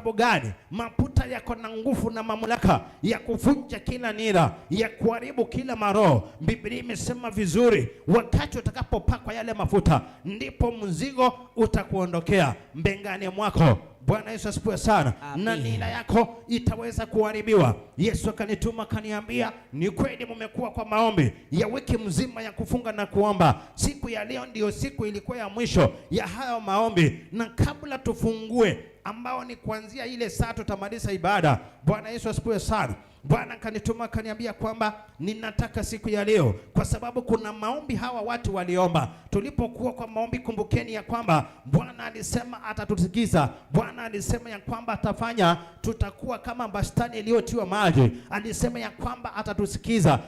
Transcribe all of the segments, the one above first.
sababu gani? Mafuta yako na nguvu na mamlaka ya kuvunja kila nira, ya kuharibu kila maroho. Biblia imesema vizuri, wakati utakapopakwa yale mafuta, ndipo mzigo utakuondokea mbengani mwako. Bwana Yesu asifiwe sana. Amen. Na nira yako itaweza kuharibiwa. Yesu akanituma akaniambia, ni kweli mmekuwa kwa maombi ya wiki mzima ya kufunga na kuomba. Siku ya leo ndiyo siku ilikuwa ya mwisho ya hayo maombi, na kabla tufungue, ambao ni kuanzia ile saa tutamaliza ibada. Bwana Yesu asifiwe sana. Bwana akanituma akaniambia kwamba ninataka siku ya leo, kwa sababu kuna maombi hawa watu waliomba. Tulipokuwa kwa maombi, kumbukeni ya kwamba Bwana alisema atatusikiza. Bwana alisema ya kwamba atafanya, tutakuwa kama bustani iliyotiwa maji. Alisema ya kwamba atatusikiza,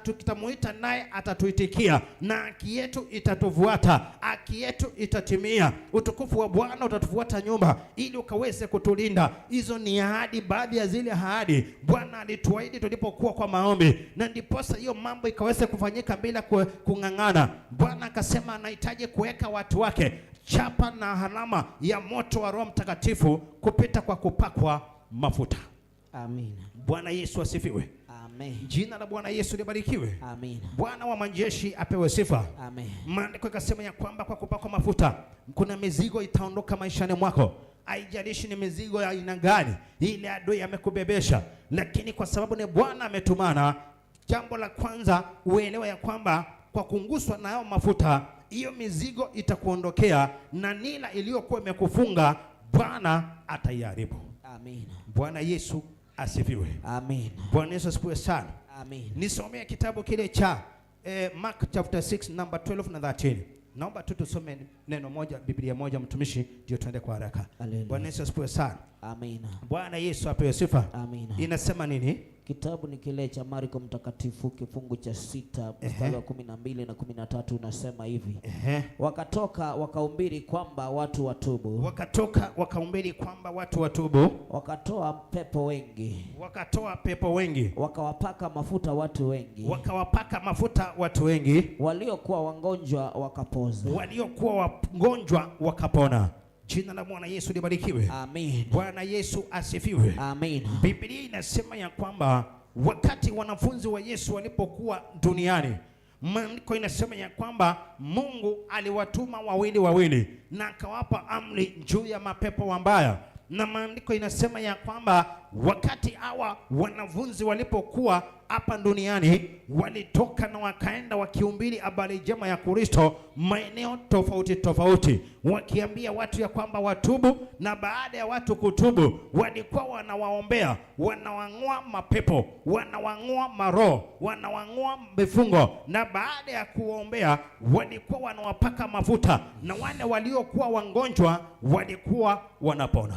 tutamuita naye atatuitikia, na haki yetu itatufuata, haki yetu itatimia, utukufu wa Bwana utatufuata nyuma, ili ukaweze kutulinda. Hizo ni ahadi, baadhi ya zile ahadi Bwana alituahidi tulipokuwa kwa maombi, na ndiposa hiyo mambo ikaweze kufanyika bila kung'ang'ana. Bwana akasema anahitaji kuweka watu wake chapa na alama ya moto wa Roho Mtakatifu kupita kwa kupakwa mafuta. Amina. Bwana Yesu asifiwe. Amen. Jina la Bwana Yesu libarikiwe. Amina. Bwana wa majeshi apewe sifa. Amen. Maandiko ikasema ya kwamba kwa kupakwa mafuta kuna mizigo itaondoka maishani mwako. Haijalishi ni mizigo ya aina gani ile adui amekubebesha, lakini kwa sababu ni Bwana ametumana, jambo la kwanza uelewe ya kwamba kwa kunguswa na hayo mafuta, hiyo mizigo itakuondokea na nila iliyokuwa imekufunga Bwana ataiharibu. Amina. Bwana Yesu asifiwe. Amina. Bwana Yesu asifiwe sana. Amina. Nisomee kitabu kile cha Mark chapter 6 number 12 na 13. Naomba tu tusome neno moja, Biblia moja, mtumishi, ndio tuende kwa haraka. Haleluya. Bwana Yesu asifiwe sana. Amina. Bwana Yesu apewe sifa. Amina. Inasema nini? Kitabu ni kile cha Marko Mtakatifu kifungu cha 6 mstari wa 12 na 13 unasema hivi. Wakatoka wakahubiri kwamba watu watubu. Wakatoka wakahubiri kwamba watu watubu. Wakatoa pepo wengi. Wakatoa pepo wengi. Wakawapaka mafuta watu wengi. Wakawapaka mafuta watu wengi. Waliokuwa wagonjwa wakapoza. Waliokuwa wagonjwa wakapona. Jina la Bwana Yesu libarikiwe. Amen. Bwana Yesu asifiwe. Amen. Biblia inasema ya kwamba wakati wanafunzi wa Yesu walipokuwa duniani, maandiko inasema ya kwamba Mungu aliwatuma wawili wawili na akawapa amri juu ya mapepo wabaya. Na maandiko inasema ya kwamba wakati hawa wanafunzi walipokuwa hapa duniani, walitoka na wakaenda wakihubiri habari njema ya Kristo maeneo tofauti tofauti, wakiambia watu ya kwamba watubu. Na baada ya watu kutubu, walikuwa wanawaombea, wanawang'oa mapepo, wanawang'oa maroho, wanawang'oa mifungo. Na baada ya kuombea, walikuwa wanawapaka mafuta, na wale waliokuwa wagonjwa walikuwa wanapona.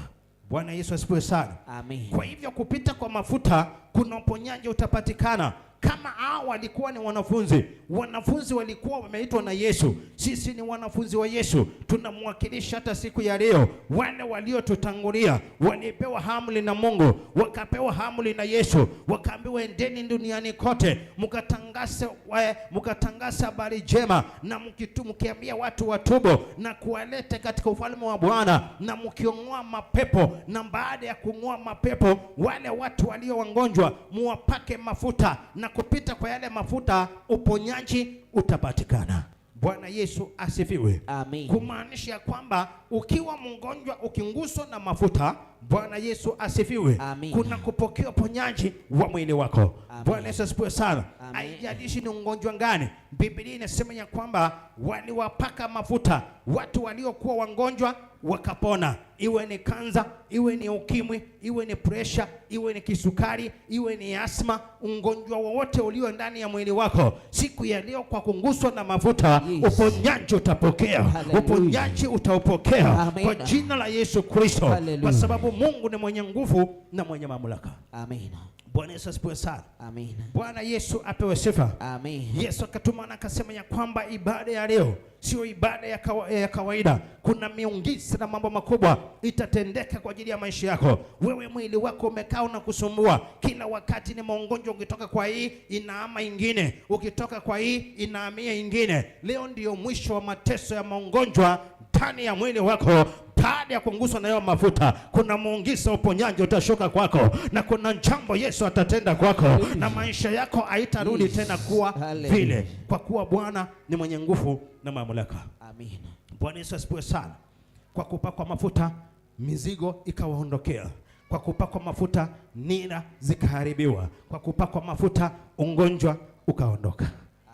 Bwana Yesu asifiwe sana. Amen. Kwa hivyo kupita kwa mafuta kuna uponyaji utapatikana. Kama hao walikuwa ni wanafunzi, wanafunzi walikuwa wameitwa na Yesu. Sisi ni wanafunzi wa Yesu, tunamwakilisha hata siku ya leo. Wale waliotutangulia walipewa amri na Mungu, wakapewa amri na Yesu, wakaambiwa endeni duniani kote mkatangaze habari njema, na mkiambia watu watubu na kuwaleta katika ufalme wa Bwana, na mking'oa mapepo. Na baada ya kung'oa mapepo, wale watu walio wagonjwa muwapake mafuta, na kupita kwa yale mafuta uponyaji utapatikana. Bwana Yesu asifiwe. Amen. Kumaanisha kwamba ukiwa mgonjwa ukinguswa na mafuta, Bwana Yesu asifiwe. Amen. Kuna kupokea uponyaji wa mwili wako. Amen. Bwana Yesu asifiwe sana. Amen. Haijalishi ni ugonjwa gani. Biblia inasema ya kwamba waliwapaka mafuta watu waliokuwa wagonjwa wakapona. Iwe ni kansa, iwe ni ukimwi, iwe ni pressure, iwe ni kisukari, iwe ni asma, ugonjwa wowote ulio ndani ya mwili wako, siku ya leo kwa kunguswa na mafuta, uponyaji utapokea. Hallelujah. Uponyaji utaupokea Amen. kwa jina la Yesu Kristo, kwa Hallelujah. sababu Mungu ni mwenye nguvu na mwenye mamlaka. Amina. Bwana Yesu asifiwe sana. Amina. Bwana Yesu apewe sifa. Amen. Yesu akatuma na akasema ya kwamba ibada ya leo sio ibada ya kawaida. Kuna miujiza na mambo makubwa itatendeka kwa ajili ya maisha yako. Wewe mwili wako umekaa unakusumbua kila wakati, ni magonjwa. Ukitoka kwa hii inaama ingine, ukitoka kwa hii inahamia ingine. Leo ndio mwisho wa mateso ya magonjwa ndani ya mwili wako. Baada ya kuguswa na hayo mafuta, kuna muujiza uponyaji utashuka kwako, na kuna jambo Yesu atatenda kwako, na maisha yako haitarudi tena kuwa vile, kwa kuwa Bwana ni mwenye nguvu na mamlaka. Amina. Bwana Yesu asifiwe sana. Kwa kupakwa mafuta mizigo ikawaondokea. Kwa kupakwa mafuta nira zikaharibiwa. Kwa kupakwa mafuta ugonjwa ukaondoka.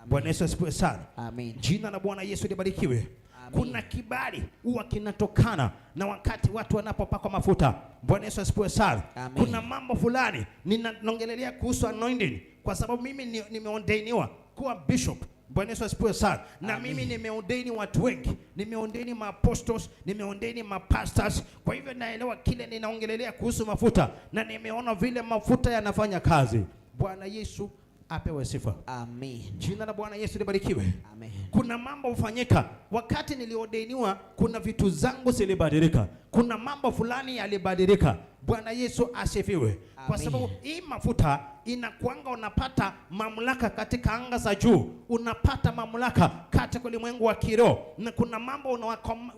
Bwana Yesu asifiwe sana. Amin. Jina la Bwana Yesu libarikiwe. Amin. Kuna kibali huwa kinatokana na wakati watu wanapopakwa mafuta. Bwana Yesu asifiwe sana. Amin. Kuna mambo fulani ninaongelelea kuhusu anointing, kwa sababu mimi nimeordainiwa kuwa bishop. Bwana Yesu asifiwe sana. Na Amin. mimi nimeordaini watu wengi, nimeordaini maapostles, nimeordaini mapastors. Kwa hivyo naelewa kile ninaongelelea kuhusu mafuta, na nimeona vile mafuta yanafanya kazi. Bwana Yesu apewe sifa. Amin. Jina la Bwana Yesu libarikiwe. Amen. Kuna mambo hufanyika. Wakati niliordainiwa, kuna vitu zangu zilibadilika, kuna mambo fulani yalibadilika. Bwana Yesu asifiwe. Kwa Amen. sababu hii mafuta inakuanga, unapata mamlaka katika anga za juu, unapata mamlaka katika ulimwengu wa kiroho, na kuna mambo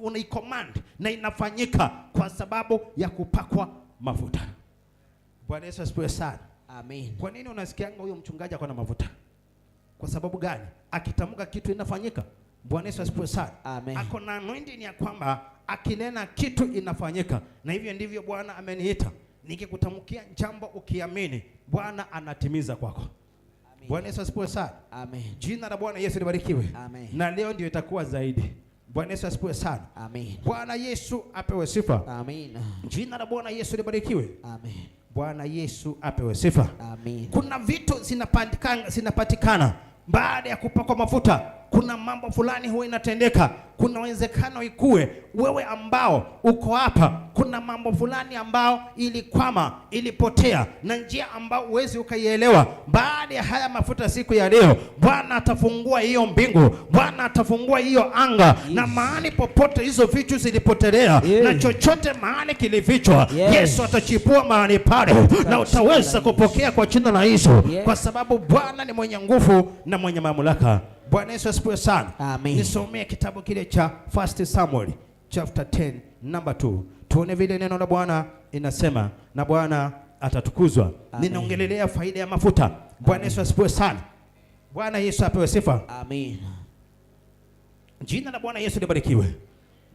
unaicommand na inafanyika kwa sababu ya kupakwa mafuta. Bwana Yesu asifiwe sana. Amen. Kwa nini unasikianga huyo mchungaji ako na mafuta? Kwa sababu gani? Akitamka kitu inafanyika. Bwana Yesu asifiwe sana. Amen. Ako na anointing ya kwamba akinena kitu inafanyika, na hivyo ndivyo Bwana ameniita. Nikikutamkia jambo ukiamini, Bwana anatimiza kwako. Amen. Bwana Yesu asifiwe sana. Amen. Jina la Bwana Yesu libarikiwe. Amen. Na leo ndio itakuwa zaidi. Bwana Yesu asifiwe sana. Amen. Bwana Yesu apewe sifa. Amen. Jina la Bwana Yesu libarikiwe. Amen. Bwana Yesu apewe sifa. Amen. Kuna vitu zinapatikana baada ya kupakwa mafuta. Kuna mambo fulani huwa inatendeka. Kuna uwezekano ikue wewe ambao uko hapa, kuna mambo fulani ambao ilikwama, ilipotea na njia ambao huwezi ukaielewa. Baada ya haya mafuta siku ya leo, Bwana atafungua hiyo mbingu, Bwana atafungua hiyo anga, na mahali popote hizo vitu zilipotelea, na chochote mahali kilifichwa, Yesu atachipua mahali pale, na utaweza kupokea kwa jina la Yesu, kwa sababu Bwana ni mwenye nguvu na mwenye mamlaka. Bwana Yesu asifiwe sana. Amen. Nisomee kitabu kile cha 1 Samuel chapter 10 number 2. Tuone vile neno la Bwana inasema, na Bwana atatukuzwa. Amen. Ninaongelelea faida ya mafuta. Bwana Yesu asifiwe sana. Bwana Yesu apewe sifa. Amen. Jina la Bwana Yesu libarikiwe.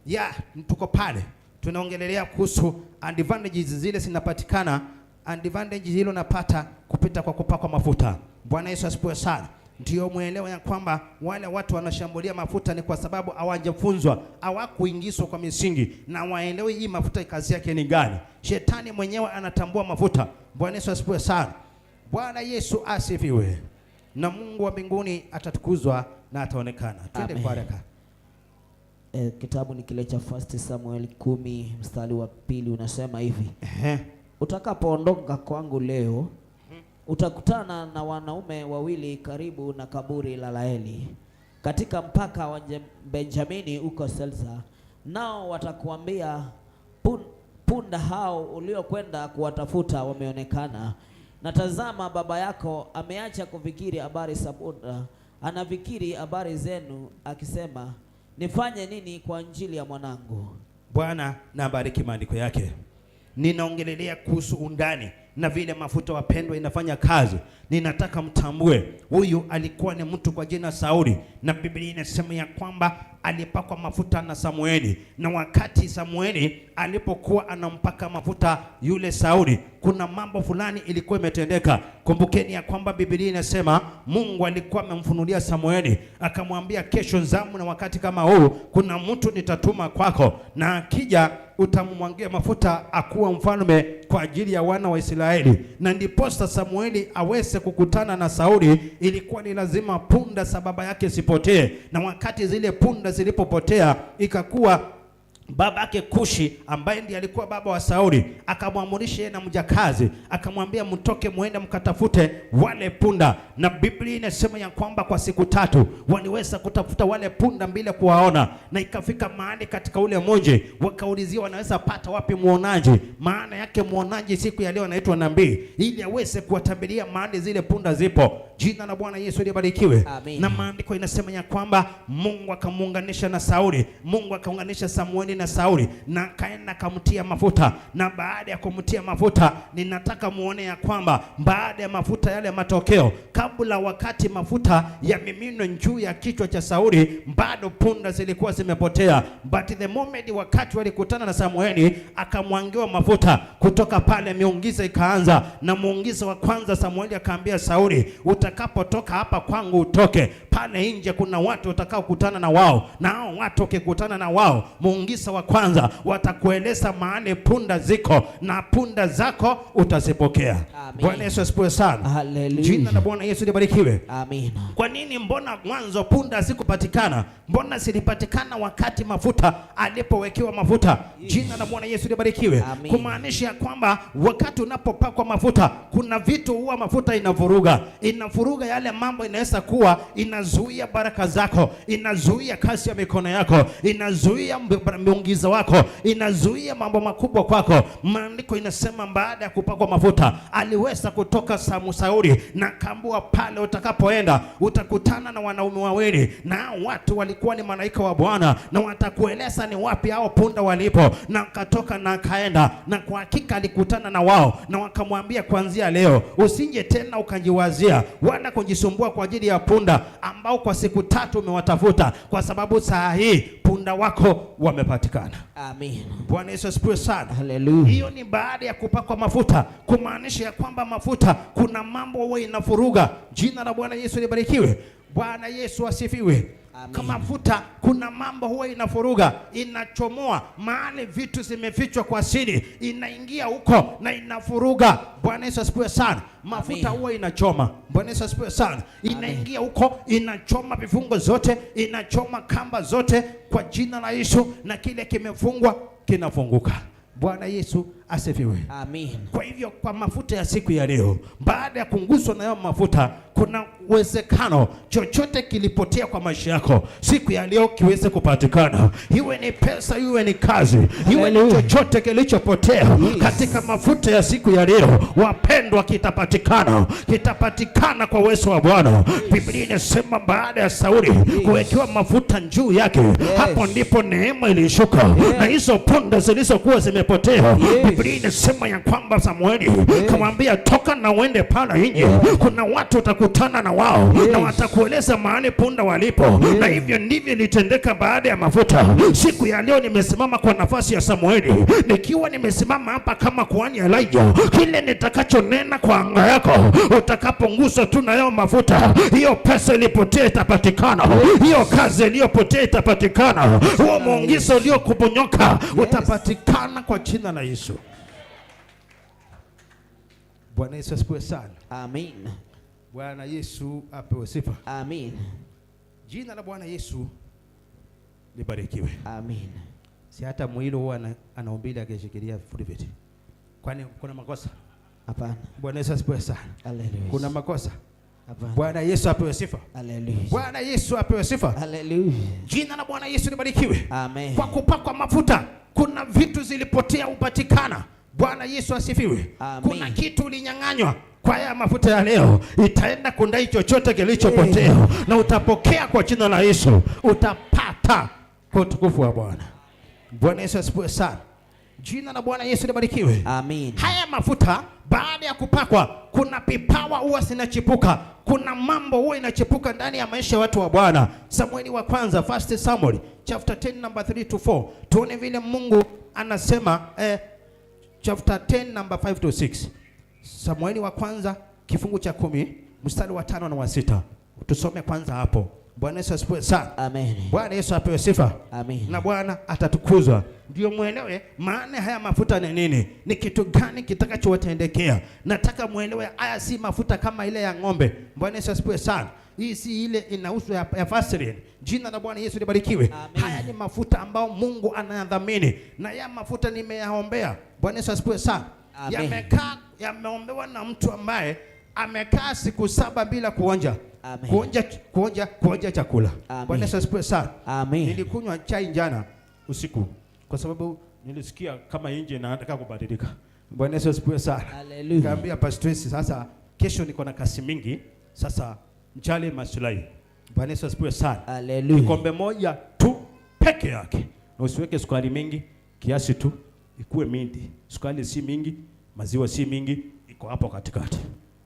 Ya, tuko pale. Tunaongelelea kuhusu advantages zile zinapatikana, advantages hilo napata kupita kwa kupakwa mafuta. Bwana Yesu asifiwe sana. Ndio muelewe ya kwamba wale watu wanashambulia mafuta ni kwa sababu hawajafunzwa, hawakuingizwa kwa misingi na waelewe hii mafuta kazi yake ni gani. Shetani mwenyewe anatambua mafuta. Bwana Yesu asifiwe sana. Bwana Yesu asifiwe. Na Mungu wa mbinguni atatukuzwa na ataonekana. Twende Amen. kwa haraka. Kitabu ni kile cha 1 Samuel 10 mstari wa 2 unasema hivi. Utakapoondoka kwangu leo, utakutana na wanaume wawili karibu na kaburi la Raheli katika mpaka wa Benjamini huko Selsa, nao watakuambia, punda hao uliokwenda kuwatafuta wameonekana, na tazama baba yako ameacha kufikiri habari za punda, anafikiri habari zenu akisema, nifanye nini kwa ajili ya mwanangu? Bwana na abariki maandiko yake. Ninaongelelea kuhusu undani na vile mafuta wapendwa inafanya kazi. Ninataka mtambue huyu alikuwa ni mtu kwa jina Sauli, na Biblia inasema ya kwamba alipakwa mafuta na Samueli, na wakati Samueli alipokuwa anampaka mafuta yule Sauli, kuna mambo fulani ilikuwa imetendeka. Kumbukeni ya kwamba Biblia inasema Mungu alikuwa amemfunulia Samueli, akamwambia kesho zamu na wakati kama huu kuna mtu nitatuma kwako, na akija utamwagia mafuta akuwa mfalme kwa ajili ya wana wa Israeli. Na ndiposa Samueli aweze kukutana na Sauli, ilikuwa ni lazima punda za baba yake zipotee. Na wakati zile punda zilipopotea, ikakuwa babake Kushi ambaye ndiye alikuwa baba wa Sauli akamwamurisha yeye na mjakazi, akamwambia mtoke muende mkatafute wale punda. Na Biblia inasema ya kwamba kwa siku 3 waliweza kutafuta wale punda bila kuwaona, na ikafika mahali katika ule mji wakaulizia wanaweza pata wapi muonaji. Maana yake muonaji siku ya leo anaitwa nabii, ili aweze kuwatabiria mahali zile punda zipo. Jina la Bwana Yesu libarikiwe. Amen. Na maandiko inasema ya kwamba Mungu akamuunganisha na Sauli, Mungu akaunganisha Samueli na Sauli, na akaenda akamtia mafuta. Na baada ya kumtia mafuta, ninataka muone ya kwamba baada ya mafuta yale matokeo, kabla wakati mafuta yamiminwe juu ya kichwa cha Sauli, bado punda zilikuwa zimepotea. But the moment wakati walikutana na Samueli, akamwangiwa mafuta, kutoka pale miujiza ikaanza. Na muujiza wa kwanza, Samueli akaambia Sauli, utakapotoka hapa kwangu utoke pale nje, kuna watu utakaokutana na wao, na hao watu ukikutana na wao, muujiza wa kwanza watakueleza mahali punda ziko, na punda zako utazipokea. Amen. Bwana Yesu asifiwe sana. Hallelujah. Jina la Bwana Yesu libarikiwe. Amen. Kwa nini? Mbona mwanzo punda hazikupatikana? Mbona zilipatikana wakati mafuta alipowekewa mafuta? Jina la Bwana Yesu libarikiwe. Amen. Kumaanisha ya kwamba wakati unapopakwa mafuta, kuna vitu huwa mafuta inavuruga, inavuruga yale mambo, inaweza kuwa inazuia baraka zako, inazuia kazi ya mikono yako, inazuia miujiza wako, inazuia mambo makubwa kwako. Maandiko inasema baada ya kupakwa mafuta aliweza kutoka Sauli na kambua pale, utakapoenda utakutana na wanaume wawili, na hao watu walikuwa ni malaika wa Bwana, na watakueleza ni wapi hao punda walipo. Na akatoka na akaenda, na kwa hakika alikutana na wao, na wakamwambia kuanzia leo usije tena ukajiwazia wala kujisumbua kwa ajili ya punda ambao kwa siku tatu umewatafuta, kwa sababu saa hii punda wako wamepatikana. Amen. Bwana Yesu asifiwe sana. Hallelujah. Hiyo ni baada ya kupakwa mafuta, kumaanisha ya kwamba mafuta kuna mambo huwa inafuruga. Jina la Bwana Yesu libarikiwe. Bwana Yesu asifiwe. Amen. Kama mafuta kuna mambo huwa inafuruga, inachomoa mahali vitu zimefichwa kwa siri, inaingia huko na inafuruga. Bwana Yesu asifiwe sana. Mafuta Amen. huwa inachoma. Bwana Yesu asifiwe sana. Inaingia huko, inachoma vifungo zote, inachoma kamba zote kwa jina la Yesu, na kile kimefungwa kinafunguka. Bwana Yesu asifiwe. Amen. Kwa hivyo kwa mafuta ya siku ya leo, baada ya kunguswa na hayo mafuta, kuna uwezekano chochote kilipotea kwa maisha yako siku ya leo kiweze kupatikana, iwe ni pesa, iwe ni kazi, iwe ni Hallelujah. chochote kilichopotea katika mafuta ya siku ya leo, wapendwa, kitapatikana, kitapatikana kwa uwezo wa Bwana. Biblia inasema baada ya Sauli kuwekewa mafuta juu yake, hapo ndipo neema ilishuka na hizo punda zilizokuwa zimepotea. Biblia inasema ya kwamba Samueli kamwambia, toka na uende pale nje, kuna watu utakutana na wao na watakueleza mahali punda walipo. Na hivyo ndivyo ilitendeka baada ya mafuta. Siku ya leo nimesimama kwa nafasi ya Samueli, nikiwa nimesimama hapa kama kuhani Elijah, kile nitakachonena kwa anga yako, utakaponguswa tu na hayo mafuta, hiyo pesa ilipotea itapatikana, hiyo kazi iliyopotea itapatikana, huo muujiza uliokuponyoka utapatikana kwa jina la Yesu. Bwana Yesu asifiwe sana. Amen. Bwana Yesu apewe sifa. Amen. Jina la Bwana Yesu libarikiwe. Amen. Si hata mwili huwa anahubiri akishikilia pulpit. Kwani kuna makosa? Hapana. Bwana Yesu asifiwe sana. Hallelujah. Kuna makosa? Hapana. Bwana Yesu apewe sifa. Hallelujah. Bwana Yesu apewe sifa. Hallelujah. Jina la Bwana Yesu libarikiwe. Amen. Kwa kupakwa mafuta kuna vitu zilipotea hupatikana. Bwana Yesu asifiwe. Amen. Kuna kitu ulinyang'anywa, kwa haya mafuta ya leo itaenda kundai chochote kilichopotea, na utapokea kwa jina la Yesu, utapata kwa utukufu wa Bwana. Bwana Yesu asifiwe sana. Jina la Bwana Yesu libarikiwe. Amen. Haya mafuta baada ya kupakwa, kuna vipawa huwa zinachipuka, kuna mambo huwa inachipuka ndani ya maisha ya watu wa Bwana. Samueli wa kwanza, First Samuel chapter 10 number 3 to 4. Tuone vile Mungu anasema, chapter 10 number 5 to 6. Samueli wa kwanza kifungu cha 10 mstari wa 5 na wa 6. Tusome kwanza hapo. Bwana Yesu asifiwe sana. Amen. Bwana Yesu apewe sifa. Amen. Na Bwana atatukuzwa. Ndio muelewe maana haya mafuta ni nini, ni kitu gani kitakachowatendekea. Nataka muelewe haya si mafuta kama ile ya ng'ombe. Bwana Yesu asifiwe sana. Hii si ile inauzwa ya Vaseline. Jina la Bwana Yesu libarikiwe. Amen. Haya ni mafuta ambao Mungu anayadhamini, na ya mafuta nimeyaombea. Bwana Yesu asifiwe sana. Amen. Yameombewa na mtu ambaye amekaa siku 7 bila kuonja. Amen. Kuonja chakula. Amen. Bwana Yesu asifiwe sana. Amen. Nilikunywa chai jana usiku kwa sababu nilisikia kama nje inataka kubadilika. Bwana Yesu asifiwe sana. Hallelujah. Nikamwambia pastor, sasa kesho niko na kazi mingi, Sasa mjali maslahi. Bwana Yesu asifiwe sana. Haleluya. Kikombe moja tu peke yake, na usiweke sukari mingi, kiasi tu, ikuwe mingi. Sukari si mingi, maziwa si mingi, iko hapo katikati.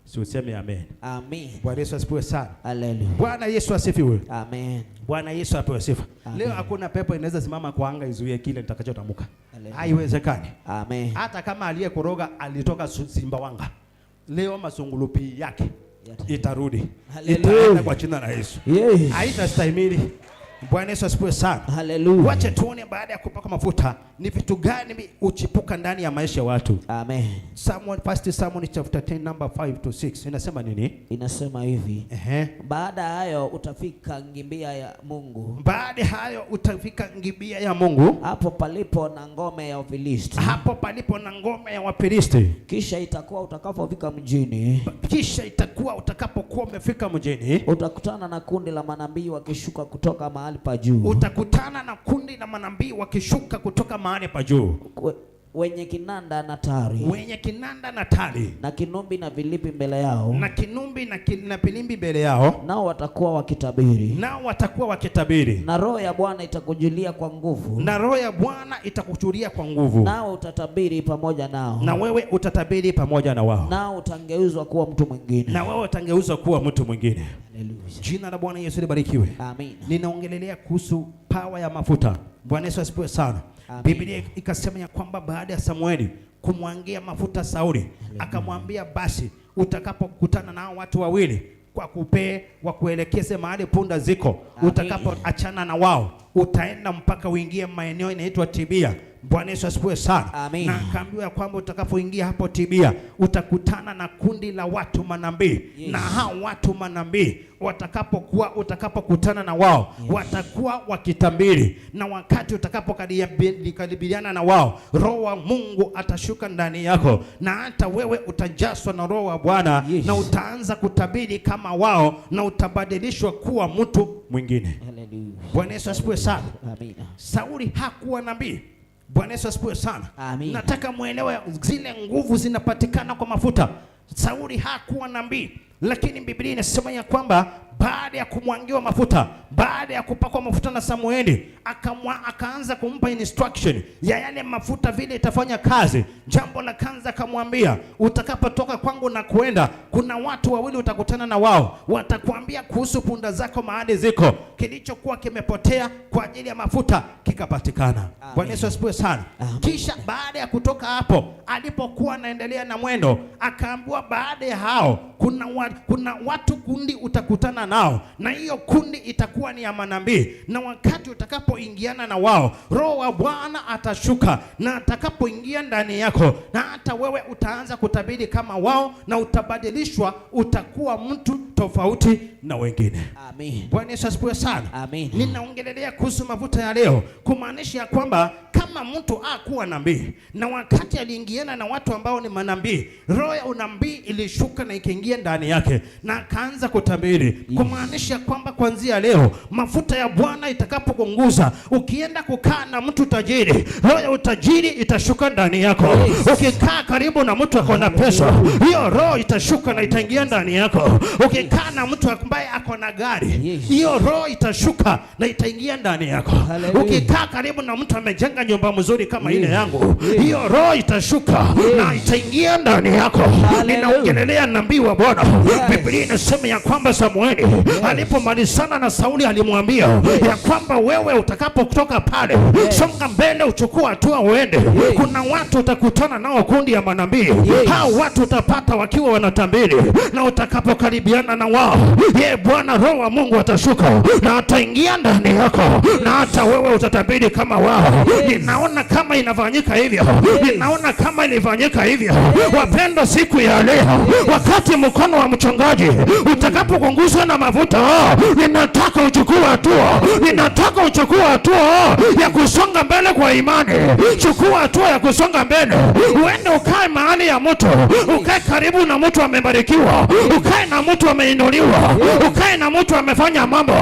Si useme amen. Amen. Bwana Yesu asifiwe sana. Haleluya. Bwana Yesu asifiwe. Amen. Bwana Yesu apewe sifa. Amen. Leo hakuna pepo inaweza simama kwa anga izuie kile nitakachotamka. Haleluya. Haiwezekani. Amen. Hata kama aliyekoroga alitoka Sumbawanga, leo masungulupi yake itarudi. Haleluya. Itaenda kwa jina la Yesu. Yes. Haitastahimili. Bwana Yesu asifiwe sana. Haleluya. Wache tuone baada ya kupaka mafuta ni vitu gani huchipuka ndani ya maisha ya watu. Amen. Samuel, First Samuel chapter 10 number 5 to 6 inasema nini? Inasema hivi. Ehe. Baada ya hayo utafika Gibea ya Mungu, Baada hayo utafika Gibea ya Mungu, hapo palipo na ngome ya Wafilisti. hapo palipo na ngome ya Wafilisti. Kisha itakuwa utakapofika mjini, Kisha itakuwa utakapokuwa umefika mjini, utakutana na kundi la manabii wakishuka kutoka mahali pa juu, utakutana na kundi la manabii wakishuka kutoka mahali pa juu, wenye kinanda na tari wenye kinanda na tari na kinumbi na vilimbi mbele yao, na kinumbi na filimbi mbele yao, nao watakuwa wakitabiri, nao watakuwa wakitabiri, na roho ya Bwana itakujilia kwa nguvu, na roho ya Bwana itakuchulia kwa nguvu, nao utatabiri pamoja nao, na wewe utatabiri pamoja na wao, nao utageuzwa kuwa mtu mwingine. na wewe utageuzwa kuwa mtu mwingine. Haleluya. Jina la Bwana Yesu libarikiwe. Amina. Ninaongelelea kuhusu power ya mafuta. Bwana Yesu asifiwe sana. Amen. Biblia ikasema ya kwamba baada ya Samueli kumwangia mafuta Sauli, akamwambia basi utakapokutana nao watu wawili kwa kupee wakuelekeze mahali punda ziko, utakapoachana na wao utaenda mpaka uingie maeneo inaitwa Tibia. Bwana Yesu asifiwe sana. Amen. Na akaambiwa kwamba utakapoingia hapo Tibia utakutana na kundi la watu manabii. Yes. Na hao watu manabii utakapokutana na wao, Yes. watakuwa wakitabiri, na wakati utakapokaribiana na wao, Roho wa Mungu atashuka ndani yako, na hata wewe utajaswa na Roho wa Bwana. Yes. Na utaanza kutabiri kama wao, na utabadilishwa kuwa mtu mwingine. Haleluya. Bwana Yesu asifiwe sana. Amina. Sauli hakuwa nabii. Bwana Yesu asifiwe sana. Amina. Nataka muelewe zile nguvu zinapatikana kwa mafuta. Sauli hakuwa nabii, lakini Biblia inasema ya kwamba baada ya kumwangiwa mafuta, baada ya kupakwa mafuta na Samueli, akaanza kumpa instruction ya yale mafuta vile itafanya kazi. Jambo la kwanza akamwambia, utakapotoka kwangu na kuenda, kuna watu wawili utakutana na wao, watakuambia kuhusu punda zako mahali ziko. Kilichokuwa kimepotea kwa ajili ya mafuta kikapatikana. Bwana Yesu asifiwe sana. Amen. Kisha baada ya kutoka hapo, alipokuwa anaendelea na mwendo, akaambiwa baada ya hao kuna watu kundi utakutana nao, na hiyo kundi itakuwa ni ya manabii, na wakati utakapoingiana na wao, Roho wa Bwana atashuka, na atakapoingia ndani yako, na hata wewe utaanza kutabiri kama wao, na utabadilishwa, utakuwa mtu tofauti na wengine. Amen. Bwana Yesu asifiwe sana. Amen. Ninaongelelea kuhusu mafuta ya leo, kumaanisha ya kwamba kama mtu hakuwa nabii, na wakati aliingiana na watu ambao ni manabii, roho ya unabii ilishuka na ikaingia ndani yake na akaanza kutabiri. Kumaanisha kwamba kuanzia leo mafuta ya Bwana itakapokunguza, ukienda kukaa na mtu tajiri, roho ya utajiri itashuka ndani yako. Ukikaa karibu na mtu ako na pesa, hiyo roho itashuka na itaingia ndani yako. Ukikaa na mtu ambaye ako na gari, hiyo roho itashuka na itaingia ndani yako. Hallelujah. Ukikaa karibu na mtu amejenga nyumba mzuri kama ile yangu, Yes. hiyo roho itashuka na itaingia ndani yako. Hallelujah. Ninaongelelea nabii wa Bwana. Yes. Biblia inasema ya kwamba Samueli alipomalizana na Sauli alimwambia ya kwamba wewe utakapotoka pale, songa mbele, uchukue hatua uende. Kuna watu utakutana nao, kundi ya manabii. Hao watu utapata wakiwa wanatabiri, na utakapokaribiana na wao, ye Bwana Roho wa Mungu atashuka na ataingia ndani yako, na hata wewe utatabiri kama wao. Ninaona kama inafanyika hivyo, ninaona kama ilifanyika hivyo. Wapendwa, siku ya leo, wakati mkono wa mchungaji utakapokunguswa na mafuta, ninataka uchukue hatua, ninataka uchukue hatua ya kusonga mbele kwa imani. Chukua hatua ya kusonga mbele, uende ukae mahali ya mtu, ukae karibu na mtu amebadilika. amebarikiwa, ukae na mtu ameinuliwa, ukae na mtu amefanya mambo,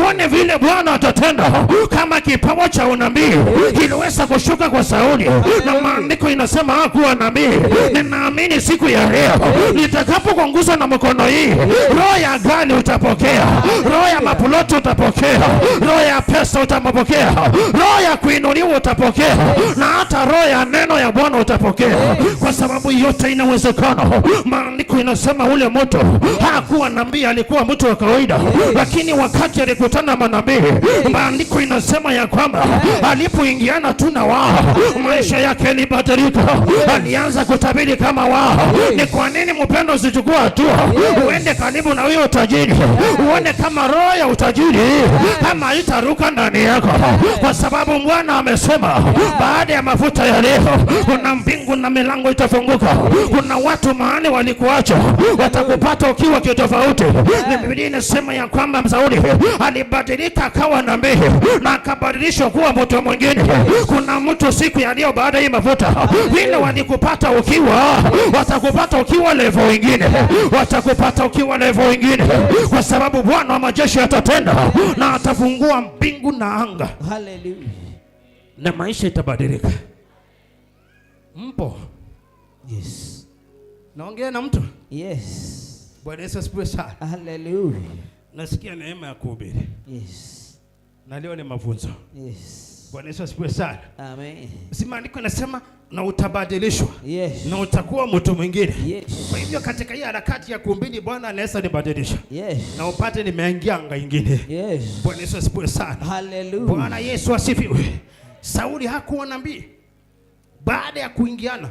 uone vile Bwana atatenda. Kama kipawa cha unabii kiliweza kushuka kwa Sauli, na maandiko inasema hakuwa nabii. Ninaamini siku ya leo nitakapokugusa na mkono hii, roho ya gari utapokea, roho ya mapuloti utapokea, roho ya pesa utapokea, roho ya kuinuliwa utapokea, na hata roho ya neno ya Bwana utapokea, kwa sababu yote inawezekana. Maandiko inasema ule mtu hakuwa nabii, alikuwa mtu wa kawaida, lakini wakati alikutana na manabii, maandiko inasema ya kwamba alipoingiana tu na wao, maisha yake yalibadilika, alianza kutabiri kama wao. Ni kwa nini mpendo usichukua hatua uende karibu na huyo utajiri, uone kama roho ya utajiri kama itaruka ndani yako, kwa sababu Bwana amesema baada ya mafuta ya leo kuna mbingu na milango itafunguka. Kuna watu mahali walikuacha watakupata ukiwa kitofauti. Ni Biblia inasema ya kwamba Sauli alibadilika akawa nabii na akabadilishwa kuwa mtu mwingine. Kuna mtu siku ya leo baada ya mafuta, vile walikupata ukiwa, watakupata ukiwa level ingine, watakupata ukiwa level ingine, kwa sababu Bwana wa majeshi atatenda na atafungua mbingu na anga. Hallelujah. Na maisha itabadilika. Mpo? Yes. Naongea na mtu? Yes. Bwana Yesu asifiwe sana. Hallelujah. Nasikia neema ya kuhubiri. Yes. Na leo ni mafunzo. Yes. Bwana Yesu asifiwe sana. Amen. Si maandiko yanasema na utabadilishwa. Yes. Na utakuwa mtu mwingine. Yes. Kwa hivyo katika hii harakati ya kuhubiri Bwana anaweza nibadilisha. Yes. Na upate nimeingia anga ingine. Yes. Bwana Yesu asifiwe sana. Hallelujah. Bwana Yesu asifiwe. Sauli hakuwa nabii. Baada ya kuingiana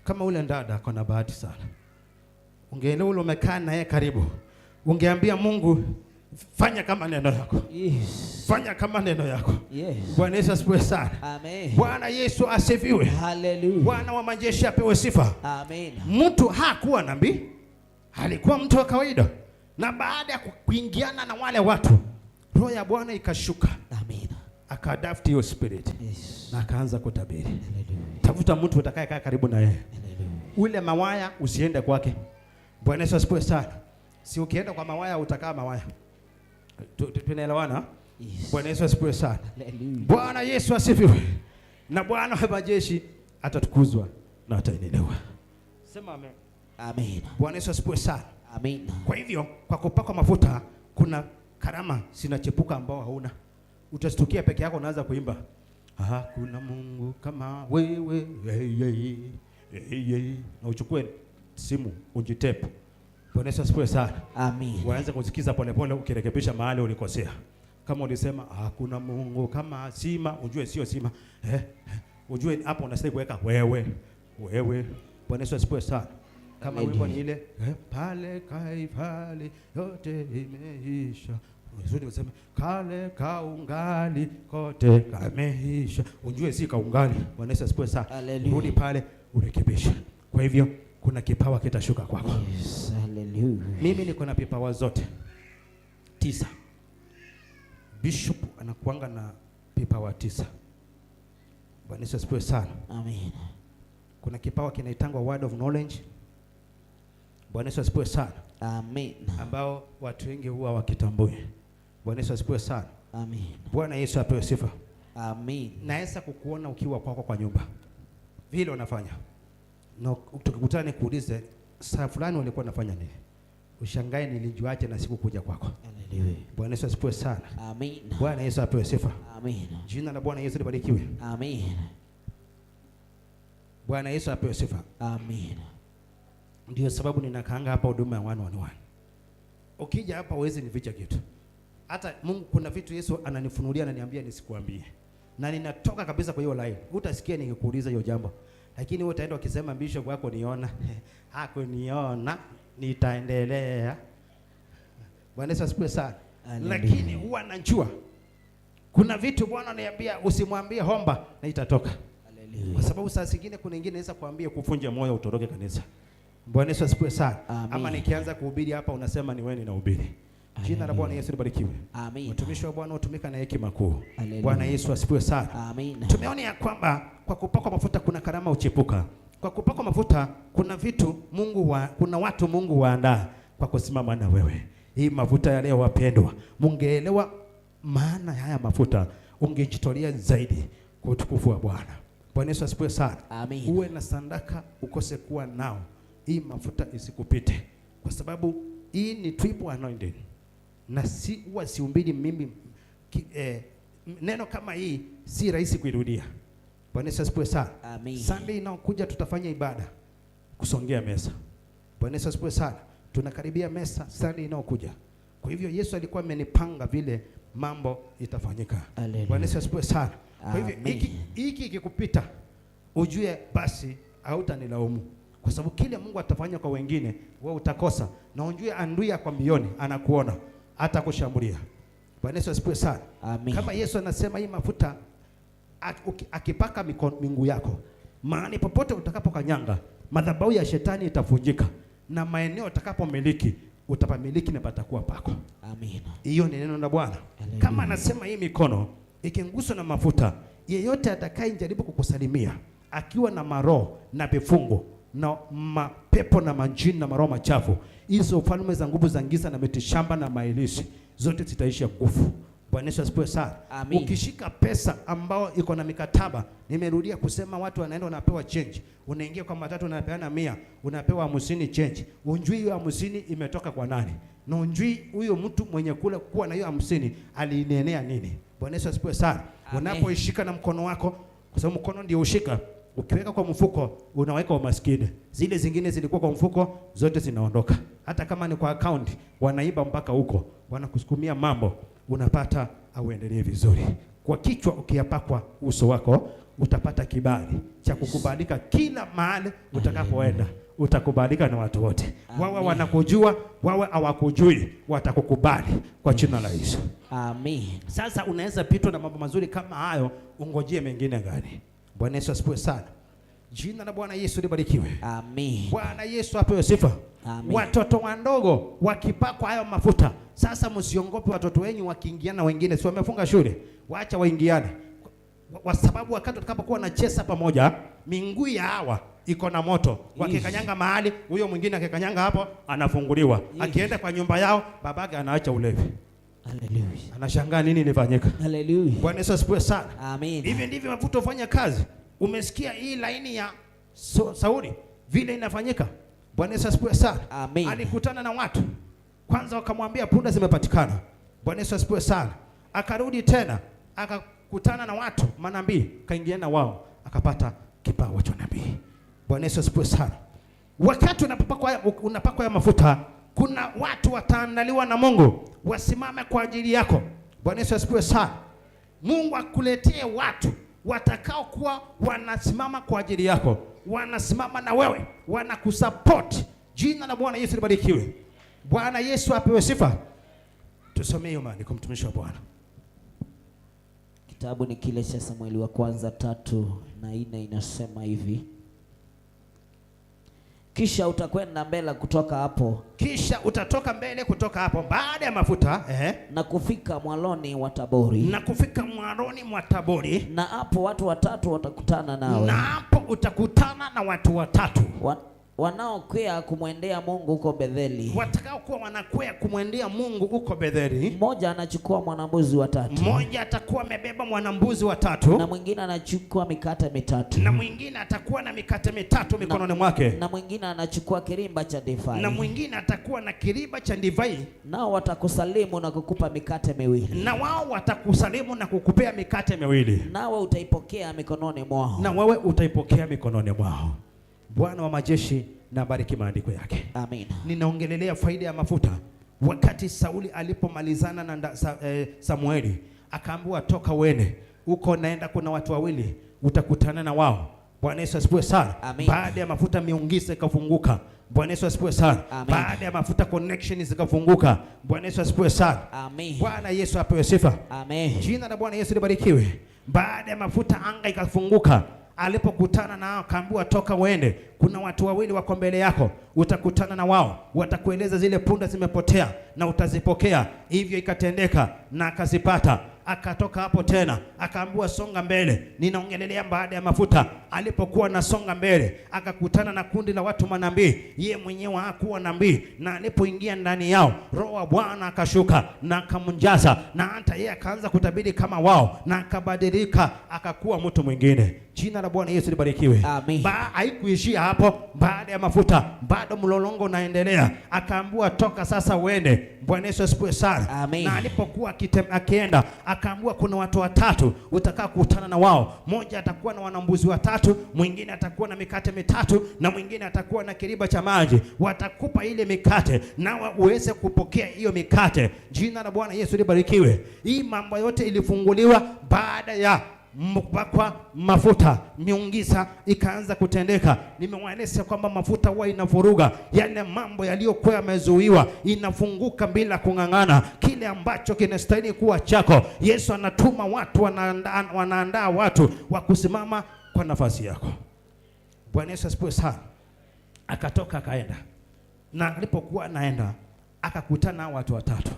kama ule dada ako na bahati sana. Ungeelewa ule umekaa naye karibu. Ungeambia Mungu fanya kama neno lako. Yes. Fanya kama neno yako. Yes. Bwana Yesu asifiwe sana. Amen. Bwana Yesu asifiwe. Hallelujah. Bwana wa majeshi apewe sifa. Amen. Mtu hakuwa nabii, alikuwa mtu wa kawaida. Na baada ya kuingiana na wale watu, roho ya Bwana ikashuka. Amen. Akaadapt hiyo spirit. Yes. Na akaanza kutabiri. Hallelujah. Tafuta mtu utakayekaa karibu na yeye. Hallelujah. Ule mawaya usiende kwake. Bwana Yesu asifiwe sana. Si ukienda kwa mawaya utakaa mawaya. Tunaelewana? Yes. Bwana Yesu asifiwe sana. Hallelujah. Bwana Yesu asifiwe. Na Bwana wa majeshi atatukuzwa na atainuliwa. Sema amen. Amen. Bwana Yesu asifiwe sana. Amen. Kwa hivyo kwa kupakwa mafuta kuna karama zinachepuka ambao hauna. Utastukia peke yako unaanza kuimba. Hakuna Mungu kama wewe. Hey, hey, hey, hey. Na uchukue simu ujitepe. Bwana Yesu asifiwe sana. Amen. Waanze kusikiza polepole ukirekebisha mahali ulikosea. Kama ulisema hakuna Mungu kama sima, ujue sio sima. Ujue hapo unastahili kuweka wewe. Wewe. Bwana Yesu asifiwe sana. Kama Amen. wimbo ni ile, pale Kaifali yote imeisha. Uzuri useme kale kaungali kote kameisha. Ujue si kaungali. Bwana Yesu asifiwe sana. Hallelujah. Rudi pale urekebishe. Kwa hivyo kuna kipawa kitashuka kwako. Yes, hallelujah. Mimi niko na vipawa zote 9. Bishop anakuanga na vipawa 9. Bwana Yesu asifiwe sana. Amen. Kuna kipawa kinaitangwa word of knowledge. Bwana Yesu asifiwe sana. Amen. Ambao watu wengi huwa wakitambui. Bwana Yesu asifiwe sana. Amen. Bwana Yesu apewe sifa. Amen. Naweza kukuona ukiwa kwako kwa nyumba. Vile unafanya. Na tukikutana nikuulize saa fulani ulikuwa unafanya nini? Ushangae nilijuaje na sikukuja kwako. Hallelujah. Bwana Yesu asifiwe sana. Amen. Bwana Yesu apewe sifa. Amen. Jina la Bwana Yesu libarikiwe. Amen. Bwana Yesu apewe sifa. Amen. Ndio sababu ninakaanga hapa huduma ya 1 on 1. Ukija hapa huwezi nificha kitu. Hata Mungu kuna vitu Yesu ananifunulia ananiambia nisikuambie. Na ninatoka kabisa kwa hiyo line. Utasikia nikikuuliza hiyo jambo. Lakini wewe utaenda ukisema bishop wako niona. Hakuniona, nitaendelea. Bwana Yesu asifiwe sana. Hallelujah. Lakini huwa najua kuna vitu Bwana ananiambia usimwambie homba na itatoka. Hallelujah. Kwa sababu saa zingine kuna ingine naweza kuambia kufunja moyo utoroke kanisa. Bwana Yesu asifiwe sana. Amen. Ama nikianza kuhubiri hapa unasema ni wewe ninahubiri. Jina la Bwana Yesu libarikiwe. Amen. Mtumishi wa Bwana hutumika na hekima kuu. Hallelujah. Bwana Yesu asifiwe sana. Amen. Tumeona ya kwamba kwa kupakwa mafuta kuna karama huchipuka. Kwa kupakwa mafuta kuna vitu Mungu kuna watu Mungu waandaa kwa kusimama na wewe. Hii mafuta ya leo wapendwa, mungeelewa maana haya mafuta, ungejitolea zaidi kwa utukufu wa Bwana. Bwana Yesu asifiwe sana. Amen. Uwe na sadaka ukose kuwa nao, hii mafuta isikupite, kwa sababu hii ni triple anointing. Na si huwa siumbili mimi neno kama hii si rahisi kuirudia. Bwana Yesu asifiwe sana. Amen. Sunday inayokuja tutafanya ibada kusongea mesa. Bwana Yesu asifiwe sana. Tunakaribia mesa Sunday inayokuja. Kwa hivyo Yesu alikuwa amenipanga vile mambo itafanyika. Bwana Yesu asifiwe sana. Kwa hivyo hiki ikikupita ujue basi hautanilaumu, kwa sababu kile Mungu atafanya kwa wengine wewe utakosa. Na ujue adui kwa mbioni anakuona, hata kushambulia. Bwana Yesu asifiwe sana. Amen. Kama Yesu anasema hii mafuta akipaka miguu yako, mahali popote utakapokanyanga, madhabahu ya shetani itavunjika, na maeneo utakapomiliki utapamiliki na patakuwa pako. Amen. Hiyo ni neno la Bwana. Kama anasema hii mikono ikinguswa na mafuta, yeyote atakayejaribu kukusalimia akiwa na maroho na vifungo na mapepo na majini na maroho machafu, hizo falme za nguvu za giza na mitishamba na mailisi zote zitaisha nguvu. Bwana Yesu asifiwe sana. Amen. Ukishika pesa ambao iko na mikataba, nimerudia kusema watu wanaenda wanapewa change. Unaingia kwa matatu unapeana 100, unapewa 50 change. Unjui hiyo 50 imetoka kwa nani? Na unjui huyo mtu mwenye kule kuwa na hiyo 50 alinenea nini? Bwana Yesu asifiwe sana. Unapoishika na mkono wako, kwa sababu mkono ndio ushika, ukiweka kwa mfuko unaweka umaskini. Zile zingine zilikuwa kwa mfuko zote zinaondoka. Hata kama ni kwa account wanaiba mpaka huko, wanakusukumia mambo, unapata auendelee vizuri. Kwa kichwa ukiyapakwa uso wako utapata kibali cha kukubalika kila mahali utakapoenda. Utakubalika na watu wote. Wawe wanakujua, wawe hawakujui, watakukubali kwa jina la Yesu. Amen. Sasa unaweza pitwa na mambo mazuri kama hayo, ungojee mengine gani? Bwana Yesu asifiwe sana. Jina la Bwana Yesu libarikiwe. Amen. Bwana Yesu apewe sifa. Amen. Watoto wadogo wakipakwa hayo mafuta, sasa msiongope watoto wenyu wakiingiana wengine, si wamefunga shule, waacha waingiane. Kwa sababu wakati watakapokuwa wanacheza pamoja, miguu ya hawa iko na moto. Wakikanyanga mahali, huyo mwingine akikanyanga hapo anafunguliwa. Akienda kwa nyumba yao, babake anaacha ulevi. Hallelujah. Anashangaa nini ilifanyika. Hallelujah. Bwana Yesu asifiwe sana. Amen. Hivi ndivyo mafuta hufanya kazi. Umesikia hii laini ya Sauli vile inafanyika. Bwana Yesu asifiwe sana. Amen. Alikutana na watu. Kwanza wakamwambia punda zimepatikana. Bwana Yesu asifiwe sana. Akarudi tena akakutana na watu manabii, kaingiana wao, akapata kipawa cha nabii. Bwana Yesu asifiwe sana. Wakati unapakwa ya mafuta, kuna watu wataandaliwa na Mungu wasimame kwa ajili yako. Bwana Yesu asifiwe sana. Mungu akuletee watu watakao kuwa wanasimama kwa ajili yako, wanasimama na wewe, wanakusupport. Jina la Bwana Yesu libarikiwe. Bwana Yesu apewe sifa. Tusomee hiyo maandiko, mtumishi wa Bwana. Kitabu ni kile cha Samueli wa kwanza 3:4 inasema hivi: Kisha utakwenda mbele kutoka hapo. Kisha utatoka mbele kutoka hapo baada ya mafuta, Na kufika mwaloni wa Tabori. Na kufika mwaloni mwa Tabori. Na hapo watu watatu watakutana nawe. Na hapo utakutana na watu watatu. Wanaokwea kumwendea Mungu huko Betheli. Watakaokuwa wanakwea kumwendea Mungu huko Betheli. Mmoja anachukua mwanambuzi watatu. Mmoja atakuwa amebeba mwanambuzi watatu. Na mwingine anachukua mikate mitatu. Na mwingine atakuwa na mikate mitatu mikononi mwake. Na mwingine anachukua kirimba cha divai. Na mwingine atakuwa na kiriba cha divai. Nao watakusalimu na kukupa mikate miwili. Na wao watakusalimu na kukupea mikate miwili. Nawe utaipokea mikononi mwao. Na wewe utaipokea mikononi mwao. Bwana wa majeshi na bariki maandiko yake. Amen. Ninaongelelea faida ya mafuta. Wakati Sauli alipomalizana na Samueli, akaambiwa toka uende. Huko naenda kuna watu wawili utakutana na wao. Bwana Yesu asifiwe sana. Amen. Baada ya mafuta miungisa ikafunguka. Bwana Yesu asifiwe sana. Amen. Baada ya mafuta connections zikafunguka. Bwana Yesu asifiwe sana. Amen. Bwana Yesu apewe sifa. Amen. Jina la Bwana Yesu libarikiwe. Baada ya mafuta anga ikafunguka. Alipokutana nao akaambiwa toka uende, kuna watu wawili wako mbele yako, utakutana na wao, watakueleza zile punda zimepotea na utazipokea. Hivyo ikatendeka na akazipata. Akatoka hapo tena akaambiwa songa mbele. Ninaongelelea baada ya mafuta. Alipokuwa nasonga mbele akakutana na kundi la watu manabii, ye mwenyewe hakuwa nabii, na alipoingia ndani yao Roho wa Bwana akashuka na akamjaza, na hata yeye akaanza kutabiri kama wao, na akabadilika akakuwa mtu mwingine. Jina la Bwana Yesu libarikiwe. Amen. Haikuishia hapo. Baada ya mafuta bado mlolongo unaendelea, akaambiwa toka sasa uende. Bwana Yesu asifiwe sana. Amen. Na alipokuwa akienda akaambiwa kuna watu watatu utakaa kukutana na wao. Mmoja atakuwa na wanambuzi watatu, mwingine atakuwa na mikate mitatu, na mwingine atakuwa na kiriba cha maji. Watakupa ile mikate nawe uweze kupokea hiyo mikate. Jina la Bwana Yesu libarikiwe. Hii mambo yote ilifunguliwa baada ya kupakwa mafuta, miujiza ikaanza kutendeka. Nimewaeleza kwamba mafuta huwa inavuruga yale mambo yaliyokuwa yamezuiwa, inafunguka bila kung'ang'ana. Kile ambacho kinastahili kuwa chako, Yesu anatuma watu, wanaandaa watu wa kusimama kwa nafasi yako. Bwana Yesu asifiwe sana. Akatoka akaenda, na alipokuwa anaenda akakutana na watu watatu,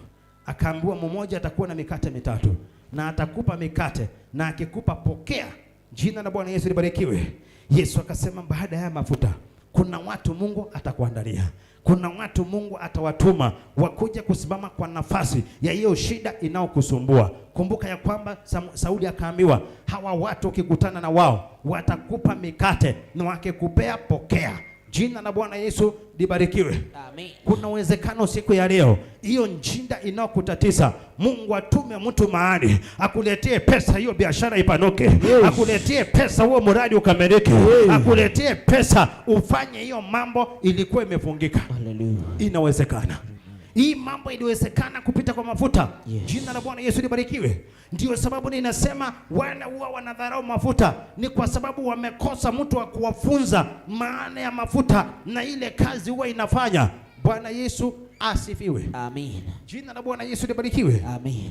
akaambiwa mmoja atakuwa na mikate mitatu na atakupa mikate, na akikupa pokea. Jina la Bwana Yesu libarikiwe. Yesu akasema baada ya mafuta kuna watu Mungu atakuandalia, kuna watu Mungu atawatuma wakuja kusimama kwa nafasi ya hiyo shida inayokusumbua. Kumbuka ya kwamba Sauli akaambiwa hawa watu ukikutana na wao watakupa mikate, na wakikupea pokea. Jina la Bwana Yesu libarikiwe. Amen. Kuna uwezekano siku ya leo hiyo njinda inayokutatiza Mungu atume mtu mahali akuletee pesa, hiyo biashara ipanuke. Yes. Akuletee pesa, huo mradi ukamilike. Yes. Akuletee pesa ufanye hiyo mambo ilikuwa imefungika. Hallelujah. Inawezekana. Hii mambo iliwezekana kupita kwa mafuta. Yes. Jina la Bwana Yesu libarikiwe. Ndio sababu ninasema wale huwa wanadharau mafuta ni kwa sababu wamekosa mtu wa kuwafunza maana ya mafuta na ile kazi huwa inafanya. Bwana Yesu asifiwe. Amen. Jina la Bwana Yesu libarikiwe. Amen.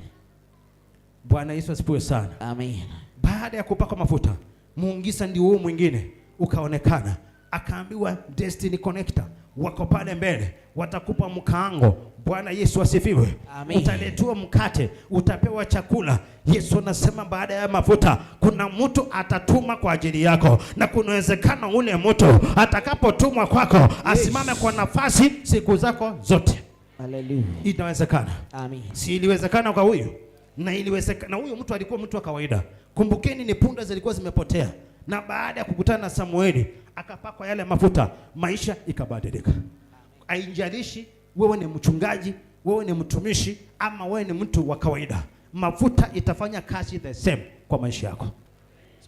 Bwana Yesu asifiwe sana. Amen. Baada ya kupakwa mafuta, muungisa ndio huo mwingine ukaonekana, akaambiwa Destiny Connector wako pale mbele, watakupa mkaango. Bwana Yesu asifiwe. Amen. Utaletewa mkate, utapewa chakula. Yesu anasema baada ya mafuta kuna mtu atatuma kwa ajili yako, na kuna uwezekano ule mtu atakapotumwa kwako asimame kwa nafasi siku zako zote. Hallelujah. Inawezekana. Amen. Si iliwezekana kwa huyu? Na iliwezekana. Huyu mtu alikuwa mtu wa kawaida. Kumbukeni ni punda zilikuwa zimepotea, na baada ya kukutana na Samueli akapakwa yale mafuta, maisha ikabadilika. Haijalishi wewe ni mchungaji, wewe ni mtumishi, ama wewe ni mtu wa kawaida, mafuta itafanya kazi the same kwa maisha yako.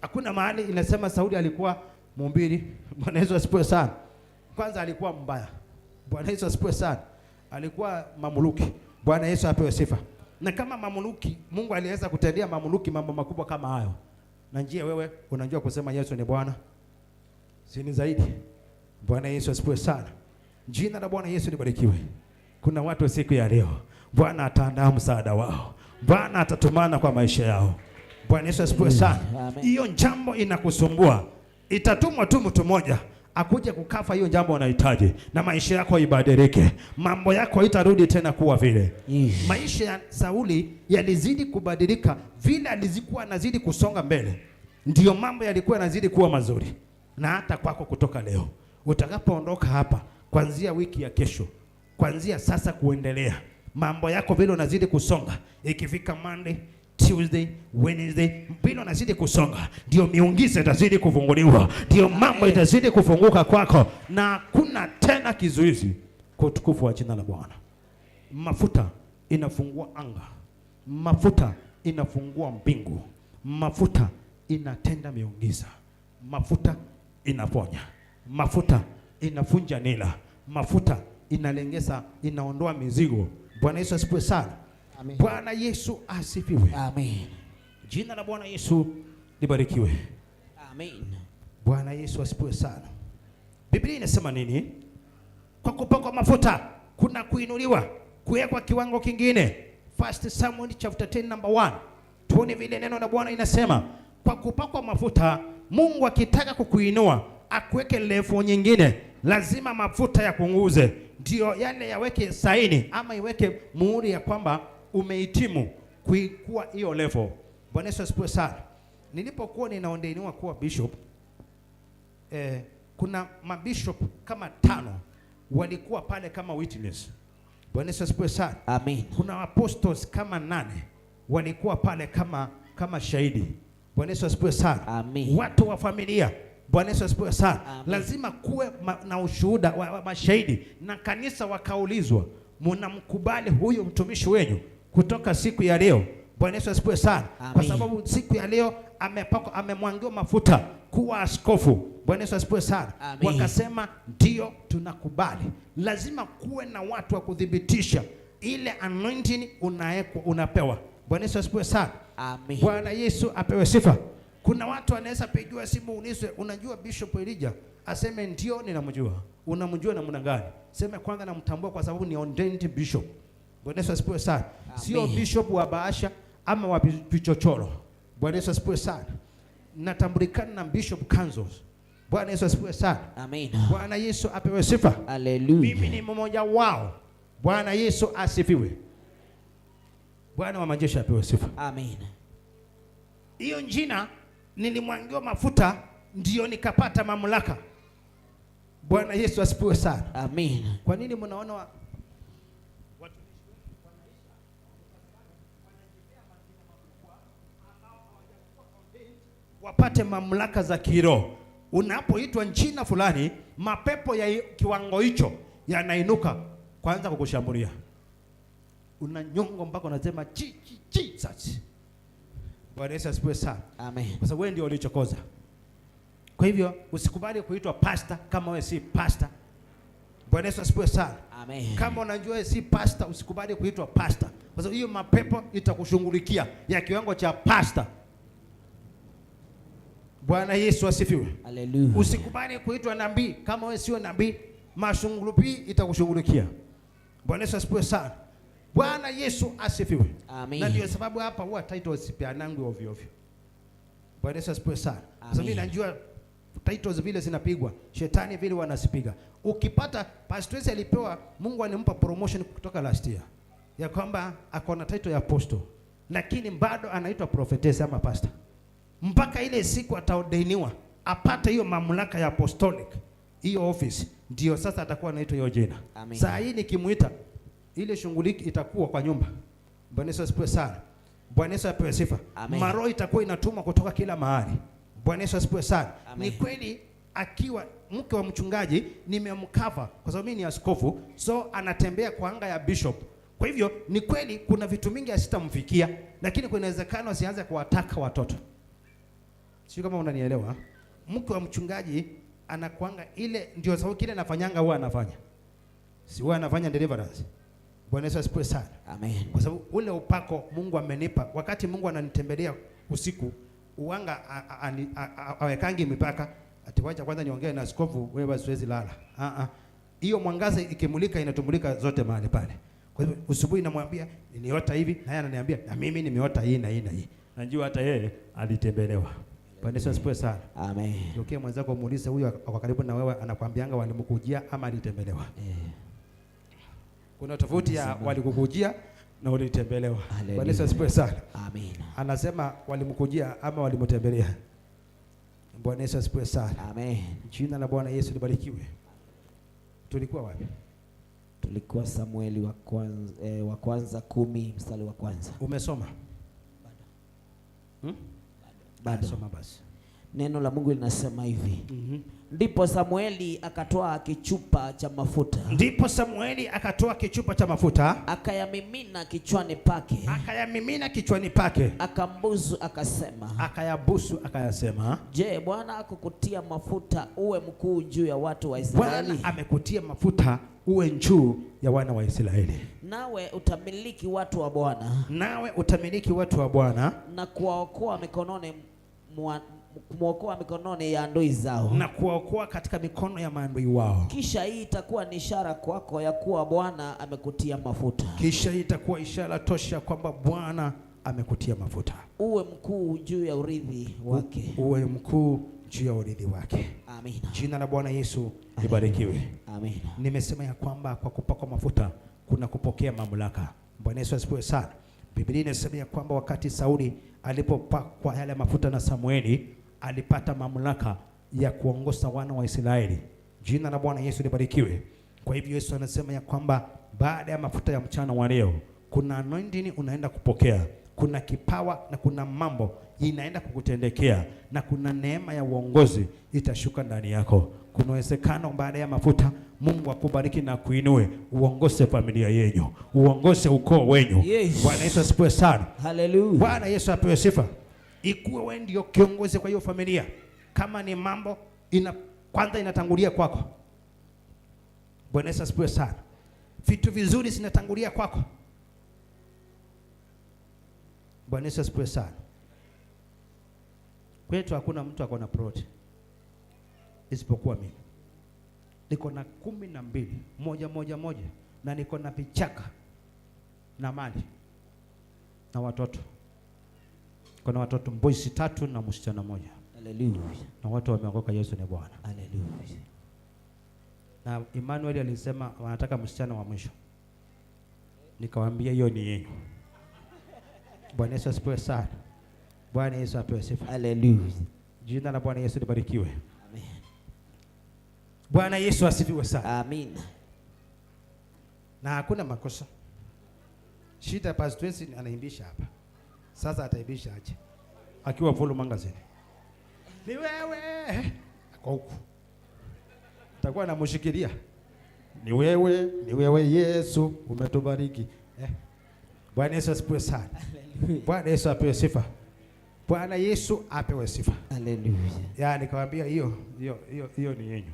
Hakuna mahali inasema Sauli alikuwa mhubiri. Bwana Yesu asifiwe sana. Kwanza alikuwa mbaya. Bwana Yesu asifiwe sana. Alikuwa mamuluki. Bwana Yesu apewe sifa. Na kama mamuluki, Mungu aliweza kutendea mamuluki mambo makubwa kama hayo, na njia wewe unajua kusema Yesu ni Bwana, si ni zaidi? Bwana Yesu asifiwe sana. Jina la Bwana Yesu libarikiwe. Kuna watu siku ya leo Bwana ataandaa msaada wao, Bwana atatumana kwa maisha yao. Bwana Yesu asifiwe sana. Hiyo jambo inakusumbua, itatumwa tu mtu mmoja akuje kukafa hiyo jambo unahitaji, na maisha yako ibadilike, mambo yako itarudi tena kuwa vile. Yes. Maisha ya Sauli yalizidi kubadilika vile alizikuwa anazidi kusonga mbele, ndio mambo yalikuwa yanazidi kuwa mazuri. Na hata kwako kutoka leo utakapoondoka hapa, kuanzia wiki ya kesho, kuanzia sasa kuendelea, mambo yako vile unazidi kusonga, ikifika Monday, Tuesday, Wednesday, vile unazidi kusonga, ndio miungiza itazidi kufunguliwa, ndio mambo itazidi kufunguka kwako, na hakuna tena kizuizi kwa utukufu wa jina la Bwana. Mafuta inafungua anga, mafuta inafungua mbingu, mafuta inatenda miungiza, mafuta inaponya, mafuta inavunja nila, mafuta inalengeza, inaondoa mizigo. Bwana Yesu asifiwe sana. Amen. Bwana Yesu asifiwe. Amen. Jina la Bwana Yesu libarikiwe. Amen. Bwana Yesu asifiwe sana. Biblia inasema nini? Kwa kupakwa mafuta kuna kuinuliwa, kuwekwa kiwango kingine. 1 Samuel chapter 10 number 1. Tuone vile neno la Bwana inasema. Kwa kupakwa mafuta, Mungu akitaka kukuinua akuweke level nyingine, lazima mafuta yakunguze, ndio yale yaweke saini ama iweke muhuri ya kwamba umehitimu, kuwa hiyo level. Bwana Yesu asifiwe sana. Nilipokuwa ninaordainiwa kuwa bishop, kuna mabishop kama 5 walikuwa pale kama witness. Bwana Yesu asifiwe sana. Amen. Kuna apostles kama 8 walikuwa pale kama shahidi. Bwana Yesu asifiwe sana. Amen. Watu wa familia. Bwana Yesu asifiwe sana. Amen. Lazima kuwe na ushuhuda wa mashahidi, na kanisa wakaulizwa, mnamkubali huyu mtumishi wenu kutoka siku ya leo? Bwana Yesu asifiwe sana. Amen. Kwa sababu siku ya leo amepakwa, amemwangiwa mafuta kuwa askofu. Bwana Yesu asifiwe sana. Amen. Wakasema ndio tunakubali. Lazima kuwe na watu wa kudhibitisha ile anointing unapewa. Bwana Yesu asifiwe sana. Amen. Bwana Yesu apewe sifa. Kuna watu wanaweza pigiwa simu ulizwe, unajua Bishop Elijah? Aseme ndio ninamjua. Unamjua namna gani? Sema kwanza namtambua kwa sababu ni ordained bishop. Bwana Yesu asifiwe sana. Sio bishop wa bahasha ama wa vichochoro. Bwana Yesu asifiwe sana. Natambulikana na Bishop Councils. Bwana Yesu asifiwe sana. Amen. Bwana Yesu apewe sifa. Hallelujah. Mimi ni mmoja wao. Bwana Yesu asifiwe. Bwana wa majeshi apewe sifa. Amen. Hiyo jina nilimwangiwa mafuta ndio nikapata mamlaka. Bwana Yesu asifiwe sana. Amen. Kwa nini mnaona watumishi wengi wanaisha? Kwa sababu wanajipea majina makubwa ambao hawajakuwa ordained wapate mamlaka za kiroho. Unapoitwa jina fulani, mapepo ya kiwango hicho yanainuka kwanza kukushambulia. Unanyongo mpaka unasema chi chi chi sasa. Bwana Yesu asifiwe sana. Amen. Kwa sababu wewe ndio ulichokoza. Kwa hivyo usikubali kuitwa pastor kama wewe si pastor. Bwana Yesu asifiwe sana. Amen. Kama unajua wewe si pastor, usikubali kuitwa pastor. Kwa sababu hiyo mapepo itakushughulikia ya kiwango cha pastor. Bwana Yesu asifiwe. Hallelujah. Usikubali kuitwa nabii kama wewe sio nabii, mashungulupi itakushughulikia. Bwana Yesu asifiwe sana. Bwana Yesu asifiwe. Amen. Na ndio sababu hapa huwa titles sipeanangwi ovyo ovyo. Bwana Yesu asifiwe sana. Kwa sababu Amen. najua titles vile zinapigwa, shetani vile wanasipiga. Ukipata Pastor Tracy alipewa, Mungu alimpa promotion kutoka last year ya kwamba ako na title ya apostle, lakini bado anaitwa prophetess ama pastor. Mpaka ile siku ataordainiwa apate hiyo mamlaka ya apostolic, hiyo office, ndio sasa atakuwa anaitwa hiyo jina. Amen. Saa hii nikimuita ile shughuli itakuwa kwa nyumba. Bwana Yesu asifiwe sana. Bwana Yesu apewe sifa. Amen. Maroho itakuwa inatumwa kutoka kila mahali. Bwana Yesu asifiwe sana. Amen. Ni kweli akiwa mke wa mchungaji nimemcover kwa sababu mimi ni askofu, so anatembea kwa anga ya bishop. Kwa hivyo ni kweli kuna vitu mingi asitamfikia, lakini kuna uwezekano asianze kuwataka watoto. Sio kama unanielewa? Mke wa mchungaji anakuanga ile, ndio sababu kile anafanyanga huwa anafanya. Si huwa anafanya deliverance. Bwana Yesu asifiwe sana. Amen. Kwa sababu ule upako Mungu amenipa, wakati Mungu ananitembelea usiku, uanga awekangi mipaka ati wacha kwanza niongee na askofu, wewe basi siwezi lala. Hiyo mwangaza ikimulika inatumulika zote mahali pale. Kwa hivyo asubuhi namwambia niliota hivi, naye ananiambia na mimi nimeota hii na hii na hii. Najua hata yeye alitembelewa. Bwana Yesu asifiwe sana. Amen. Geukia mwenzako muulize, huyu ako karibu na wewe anakuambianga walimkujia ama alitembelewa? Kuna tofauti ya walikukujia na ulitembelewa. Hallelujah. Bwana Yesu asifiwe sana. Amen. Anasema walimkujia ama walimtembelea. Bwana Yesu asifiwe sana. Amen. Jina la Bwana Yesu libarikiwe. Tulikuwa wapi? Tulikuwa Samueli wa kwanza 10 mstari wa kwanza. Umesoma? Bado. Bado. Soma basi. Neno la Mungu linasema hivi. Ndipo Samueli akatoa kichupa cha mafuta. Ndipo Samueli akatoa kichupa cha mafuta. Akayamimina kichwani pake. Akayamimina kichwani pake. Akambusu akasema. Akayabusu akayasema. Je, Bwana akukutia mafuta uwe mkuu juu ya watu wa Israeli? Bwana amekutia mafuta uwe juu ya wana wa Israeli. Nawe utamiliki watu wa Bwana. Nawe utamiliki watu wa Bwana. Na kuwaokoa mikononi mwa kumwokoa mikononi ya adui zao. Na kuwaokoa katika mikono ya maadui wao. Kisha hii itakuwa ni ishara kwako ya kuwa Bwana amekutia mafuta. Kisha hii itakuwa ishara tosha kwamba Bwana amekutia mafuta. Uwe mkuu juu ya urithi wake. Uwe mkuu juu ya urithi wake. Amina. Jina la Bwana Yesu libarikiwe. Amina. Nimesema ya kwamba kwa kupakwa mafuta kuna kupokea mamlaka. Bwana Yesu asifiwe sana. Biblia inasema ya kwamba wakati Sauli alipopakwa yale mafuta na Samueli, alipata mamlaka ya kuongoza wana wa Israeli. Jina la Bwana Yesu libarikiwe. Kwa hivyo Yesu anasema ya kwamba baada ya mafuta ya mchana wa leo, kuna anointing unaenda kupokea, kuna kipawa na kuna mambo inaenda kukutendekea, na kuna neema ya uongozi itashuka ndani yako. Kuna uwezekano baada ya mafuta Mungu akubariki na kuinue, uongoze familia yenu, uongoze ukoo wenu. Yes. Bwana Yesu asifiwe sana. Hallelujah. Bwana Yesu apewe sifa. Ikuwe wewe ndio kiongozi kwa hiyo familia. Kama ni mambo kwanza inatangulia kwako. Bwana Yesu asifiwe sana. Vitu vizuri zinatangulia kwako. Bwana Yesu asifiwe sana. Kwetu hakuna mtu ako na plot isipokuwa mimi. Niko na 12, moja moja moja, na niko na vichaka na mali na watoto. Kuna watoto boys 3 na msichana 1. Hallelujah. Na watu wameokoka, Yesu ni Bwana. Hallelujah. Na Emmanuel alisema wanataka msichana wa mwisho. Nikamwambia hiyo ni yenu. Bwana Yesu asifiwe sana. Bwana Yesu apewe sifa. Hallelujah. Jina la Bwana Yesu libarikiwe. Amen. Bwana Yesu asifiwe sana. Amen. Na hakuna makosa. Shida Pastor Tracy anaimbisha hapa. Sasa ataibisha aje? Akiwa Full Magazine. Ni wewe. Ako huku. Nitakuwa namshikilia. Ni wewe, ni wewe Yesu umetubariki. Bwana Yesu asifiwe sana. Hallelujah. Bwana Yesu apewe sifa. Bwana Yesu apewe sifa. Hallelujah. Ya nikamwambia hiyo ni yenu.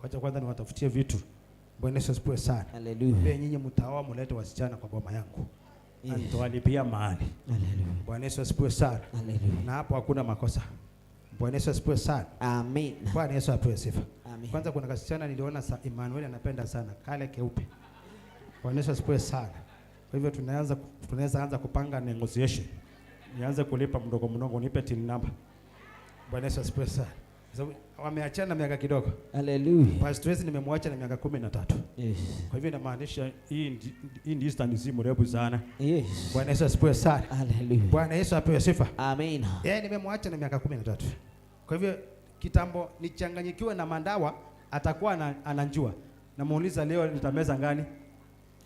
Wacha kwanza niwatafutie vitu. Bwana Yesu asifiwe sana. Hallelujah. Pia nyinyi mtaoa mlete wasichana kwa boma yangu. Yes. Nitawalipia mahali. Hallelujah. Bwana Yesu asifiwe sana. Hallelujah. Na hapo hakuna makosa. Bwana Yesu asifiwe sana. Amen. Bwana Yesu apewe sifa. Amen. Kwanza kuna kasichana niliona Emmanuel anapenda sana kale keupe. Bwana Yesu asifiwe sana. Kwa hivyo tunaweza anza kupanga negotiation. Nianze kulipa mdogo mdogo, nipe till number. Bwana Yesu asifiwe sana. Sababu wameachana miaka kidogo. Hallelujah. Pastor Tracy nimemwacha na miaka 13. Yes. Kwa hivyo inamaanisha hii distance si mrefu sana. Yes. Bwana Yesu asifiwe sana. Hallelujah. Bwana Yesu apewe sifa. Amen. Yeye nimemwacha na miaka 13. Kwa hivyo kitambo nichanganyikiwe na mandawa atakuwa ananjua. Namuuliza leo nitameza ngani?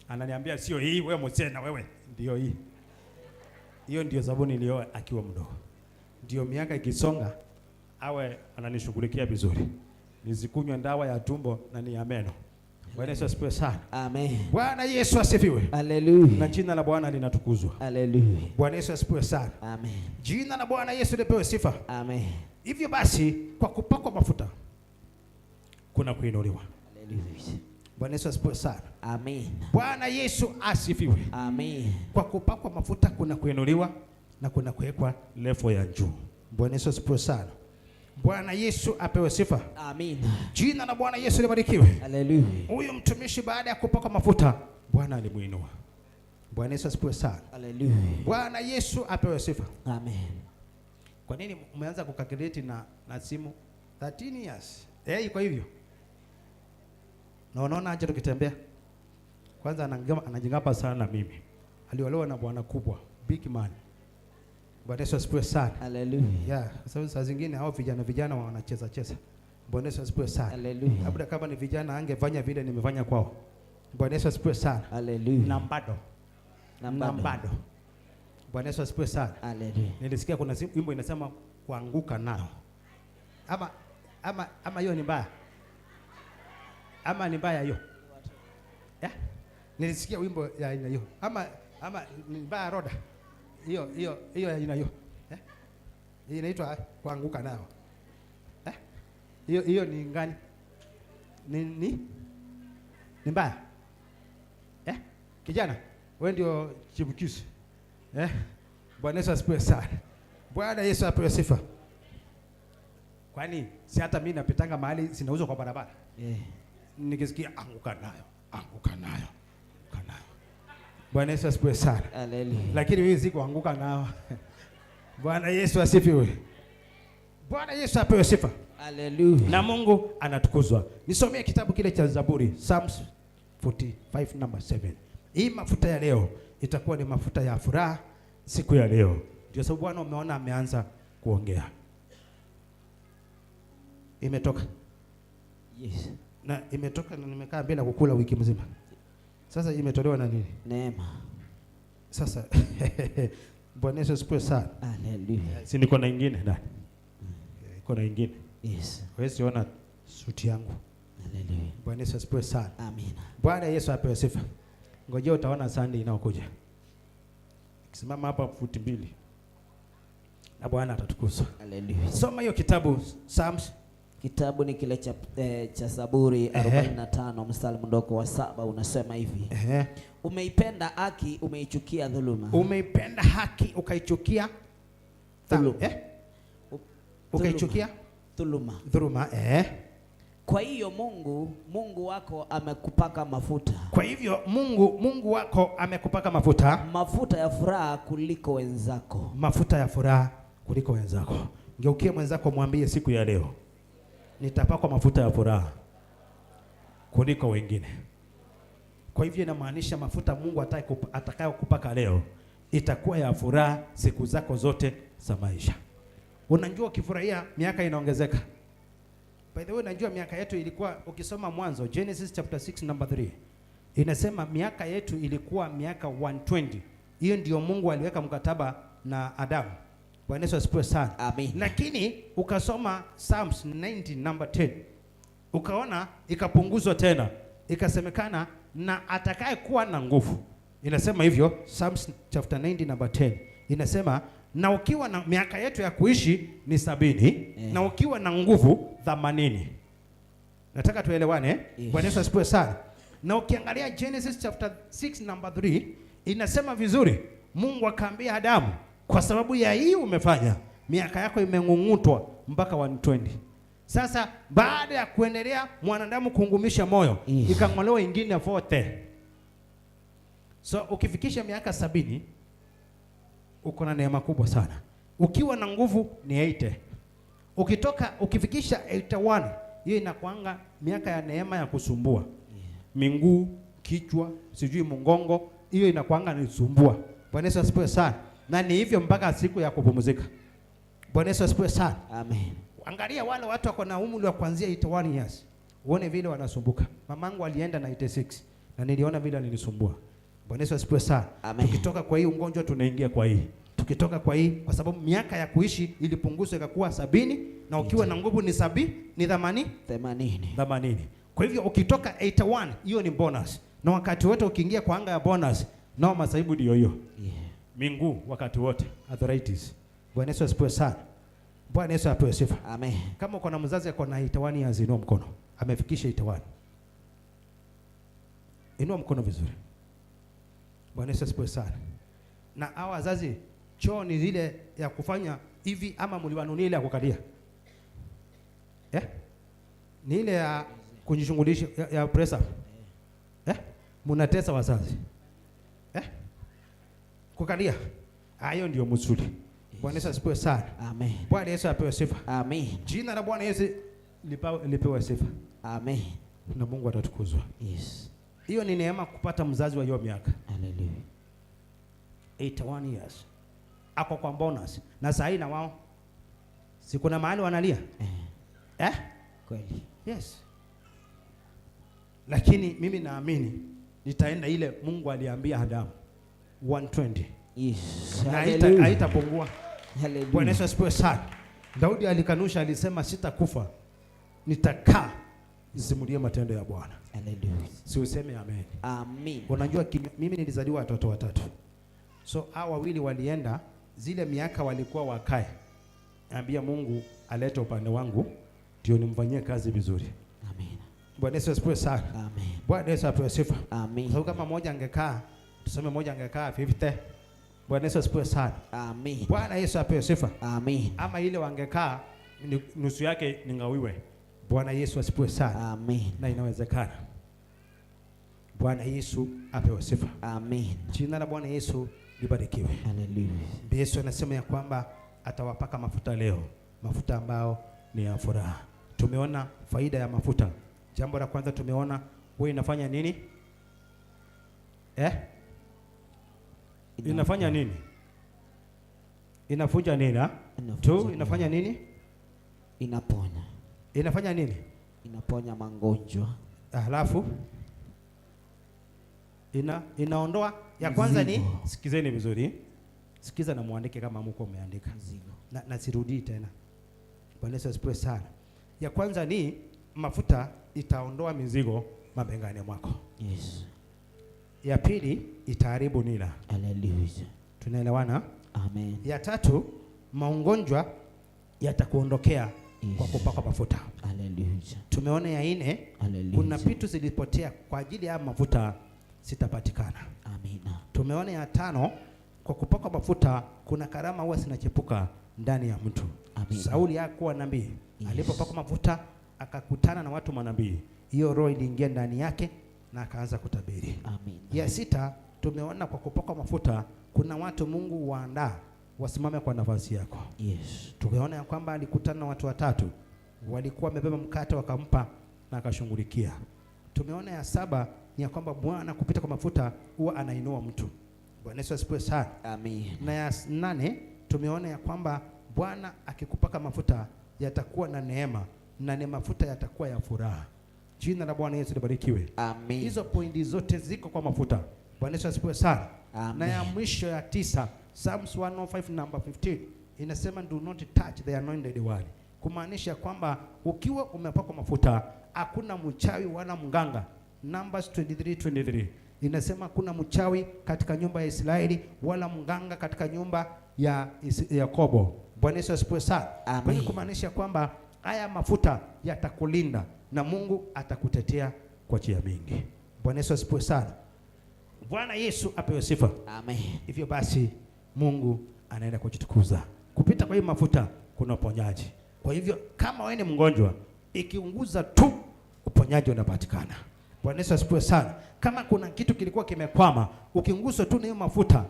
Ananiambia sio hii, wewe mzee na wewe. Ndio hii. Hiyo ndio sababu nilioa akiwa mdogo. Ndio miaka ikisonga awe ananishughulikia vizuri. Nisikunywe dawa ya tumbo na ni ya meno. Bwana Yesu asifiwe sana. Amen. Bwana Yesu asifiwe. Hallelujah. Na jina la Bwana linatukuzwa. Hallelujah. Bwana Yesu asifiwe sana. Amen. Jina la Bwana Yesu lipewe sifa. Amen. Hivyo basi kwa kupakwa mafuta kuna kuinuliwa. Hallelujah. Bwana Yesu asifiwe sana. Amen. Bwana Yesu asifiwe. Amen. Kwa kupakwa mafuta kuna kuinuliwa na kuna kuwekwa level ya juu. Bwana Yesu asifiwe sana. Bwana Yesu apewe sifa. Amen. Jina la Bwana Yesu libarikiwe. Hallelujah. Huyu mtumishi baada ya kupakwa mafuta Bwana alimuinua. Bwana Yesu asifiwe sana. Hallelujah. Bwana Yesu apewe sifa. Amen. Kwa nini umeanza kukalculate na simu 13 years? Iko hivyo. Na unaona aje tukitembea? Kwanza anajingapa sana na mimi. Aliolewa na bwana kubwa, big man. Bwana Yesu asifiwe sana. Hallelujah. Yeah, kwa sababu saa zingine hao vijana wanacheza cheza. Bwana Yesu asifiwe sana. Hallelujah. Labda kama ni vijana angefanya vile nimefanya kwao. Bwana Yesu asifiwe sana. Hallelujah. Na bado. Na Na bado. bado. Bwana Yesu asifiwe sana. Hallelujah. Nilisikia kuna wimbo inasema kuanguka nao. Ama hiyo ni mbaya. Ama ni mbaya hiyo. Yeah? Nilisikia wimbo ya aina hiyo. Ama ni mbaya roda. Hiyo ya aina hiyo. Yeah? Hii inaitwa kuanguka nao. Hiyo ni ngani? Ni mbaya. Kijana, wewe ndio chipukizi. Bwana Yesu asifiwe sana. Bwana Yesu apewe sifa. Kwani si hata mimi napitanga mahali zinauzwa kwa barabara. Nikisikia anguka nayo, anguka nayo, anguka nayo. Bwana Yesu asifiwe sana. Hallelujah. Lakini mimi sikuanguka nao. Bwana Yesu asifiwe. Bwana Yesu apewe sifa. Hallelujah. Na Mungu anatukuzwa. Nisomee kitabu kile cha Zaburi, Psalms 45 number 7. Hii mafuta ya leo Itakuwa ni mafuta ya furaha siku ya leo. Ndio sababu Bwana umeona ameanza kuongea. Imetoka. Yes. Na imetoka na nimekaa bila kukula wiki mzima. Sasa imetolewa na nini? Neema. Sasa Bwana Yesu asifiwe sana. Hallelujah. Si niko na ingine ndani. Niko na ingine. Yes. Huwezi ona suti yangu. Hallelujah. Bwana Yesu asifiwe sana. Amina. Bwana Yesu apewe sifa. Ngojea utaona Sunday inayokuja. Kisimama hapa futi 2. Na Bwana atatukuzwa. Hallelujah. Soma hiyo kitabu Psalms. Kitabu ni kile cha Zaburi 45 mstari mdogo wa 7 unasema hivi. Umeipenda haki, umeichukia dhuluma. Umeipenda haki ukaichukia dhuluma. Ukaichukia dhuluma. Dhuluma, Kwa hiyo Mungu wako amekupaka mafuta. Kwa hivyo Mungu wako amekupaka mafuta. Mafuta ya furaha kuliko wenzako. Mafuta ya furaha kuliko wenzako. Ngeukie mwenzako mwambie siku ya leo nitapakwa mafuta ya furaha kuliko wengine. Kwa hivyo inamaanisha mafuta Mungu atakayokupaka leo itakuwa ya furaha siku zako zote za maisha. Unajua ukifurahia miaka inaongezeka. By the way, unajua miaka yetu ilikuwa, ukisoma Mwanzo Genesis chapter 6 number 3 inasema miaka yetu ilikuwa miaka 120. Hiyo ndio Mungu aliweka mkataba na Adamu. Bwana Yesu asifiwe sana. Amen. Lakini ukasoma Psalms 90 number 10 ukaona ikapunguzwa tena, ikasemekana na atakayekuwa na nguvu. Inasema hivyo Psalms chapter 90 number 10 inasema na ukiwa na miaka yetu ya kuishi ni 70, na ukiwa na nguvu 80. Nataka tuelewane. Yes. Bwana Yesu asifiwe sana. Na ukiangalia Genesis chapter 6 number 3 inasema vizuri, Mungu akaambia Adamu, kwa sababu ya hii umefanya, miaka yako imeng'ung'utwa mpaka 120. Sasa baada ya kuendelea mwanadamu kuungumisha moyo, ikang'olewa ingine 40. So ukifikisha miaka 70 uko na neema kubwa sana. Ukiwa na nguvu ni 80. Ukifikisha 81, hiyo inakuanga miaka ya neema ya kusumbua. Miguu, kichwa, sijui mgongo, hiyo inakuanga ni sumbua. Bwana Yesu asifiwe sana. Na ni hivyo mpaka siku ya kupumzika. Bwana Yesu asifiwe sana. Amen. Angalia wale watu wako na umri wa kuanzia 81 years. Uone vile wanasumbuka. Mamangu alienda 96 na niliona vile alinisumbua. Bwana Yesu asifiwe sana. Amen. Tukitoka kwa hii ugonjwa tunaingia kwa hii. Tukitoka kwa hii, kwa sababu miaka ya kuishi ilipunguzwa ikakuwa 70 na ukiwa na nguvu ni 70, ni 80. 80. Kwa hivyo ukitoka 81 hiyo ni bonus. Na wakati wote ukiingia kwa anga ya bonus, nao masaibu ndio hiyo. Yeah. Minguu wakati wote arthritis. Bwana Yesu asifiwe sana. Bwana Yesu apewe sifa. Amen. Kama uko na mzazi ako na 81 years, inua mkono. Amefikisha 81. Inua mkono vizuri. Bwana Yesu asifiwe sana. Na hawa wazazi choo ni ile ya kufanya hivi ama mliwanunia ile ya kukalia? Ni ile ya kujishughulisha ya press up. Mnatesa wazazi. Kukalia. Hayo ndio mzuri. Bwana Yesu asifiwe sana. Amen. Bwana Yesu apewe sifa. Amen. Jina la Bwana Yesu lipewe sifa. Amen. Na Mungu atatukuzwa. Yes. Hiyo ni neema kupata mzazi wa hiyo miaka. Hallelujah. 81 years. Ako kwa bonus. Na saa hii na wao si kuna mahali wanalia? Kweli. Yes. Lakini mimi naamini nitaenda ile Mungu aliambia Adamu 120. Yes. Na Hallelujah. haitapungua. Hallelujah. Bwana Yesu asifiwe sana. Daudi alikanusha, alisema sitakufa, nitakaa nisimulie matendo ya Bwana. Hallelujah. Si useme amen. Amen. Unajua mimi nilizaliwa watoto watatu. So hao wawili walienda zile miaka walikuwa wakae. Ambia Mungu alete upande wangu ndio nimfanyie kazi vizuri. Amen. Bwana Yesu asifiwe sana. Amen. Bwana Yesu apewe sifa. Amen. Kwa sababu kama mmoja angekaa, tuseme mmoja angekaa 50. Bwana Yesu asifiwe sana. Amen. Bwana Yesu apewe sifa. Amen. Ama ile wangekaa nusu yake ningawiwe. Bwana Yesu asifiwe sana. Amen. Na inawezekana. Bwana Yesu apewe sifa. Amen. Jina la Bwana Yesu libarikiwe. Hallelujah. Yesu anasema ya kwamba atawapaka mafuta leo, mafuta ambao ni ya furaha. Tumeona faida ya mafuta. Jambo la kwanza tumeona wewe inafanya nini? Inafanya nini? Inavunja nira. Two, inafanya nini? Inaponya. Inafanya nini? Inaponya magonjwa. Halafu inaondoa ya kwanza ni, sikizeni vizuri. Sikiza na muandike kama mko umeandika. Na sirudii tena. Bwana Yesu asifiwe sana. Ya kwanza ni mafuta itaondoa mizigo mabegani mwako. Yes. Ya pili itaharibu nira. Hallelujah. Tunaelewana? Amen. Ya tatu, magonjwa yatakuondokea kwa kupaka mafuta. Hallelujah. Tumeona ya nne, kuna vitu zilipotea kwa ajili ya mafuta sitapatikana. Amina. Tumeona ya tano, kwa kupaka mafuta kuna karama huwa zinachepuka ndani ya mtu. Amina. Sauli hakuwa nabii. Yes. Alipopaka mafuta akakutana na watu manabii. Hiyo roho iliingia ndani yake na akaanza kutabiri. Amina. Ya sita, tumeona kwa kupaka mafuta kuna watu Mungu waandaa wasimame kwa nafasi yako. Yes. Tumeona ya kwamba alikutana na watu watatu walikuwa wamebeba mkate wakampa na akashughulikia. Tumeona ya saba ni ya kwamba Bwana kupita kwa mafuta huwa anainua mtu. Bwana Yesu asifiwe sana. Amen. Na ya nane tumeona ya kwamba Bwana akikupaka mafuta yatakuwa na neema na ni mafuta yatakuwa ya furaha. Jina la Bwana Yesu libarikiwe. Amen. Hizo pointi zote ziko kwa mafuta. Bwana Yesu asifiwe sana. Amen. Na ya mwisho ya tisa, Psalms 105 number 15 inasema do not touch the anointed one. Kumaanisha kwamba ukiwa umepakwa mafuta hakuna mchawi wala mganga. Numbers 23:23 inasema hakuna mchawi katika nyumba ya Israeli wala mganga katika nyumba ya Yakobo. Bwana Yesu asifiwe sana. Kwa hiyo kumaanisha kwamba haya mafuta yatakulinda na Mungu atakutetea kwa njia mingi. Bwana Yesu asifiwe sana. Bwana Yesu apewe sifa. Amen. Hivyo basi Mungu anaenda kujitukuza. Kupita kwa hii mafuta kuna uponyaji. Kwa hivyo kama wewe ni mgonjwa, ikiunguza tu uponyaji unapatikana. Bwana Yesu asifiwe sana. Kama kuna kitu kilikuwa kimekwama, ukiunguzwa tu na hiyo mafuta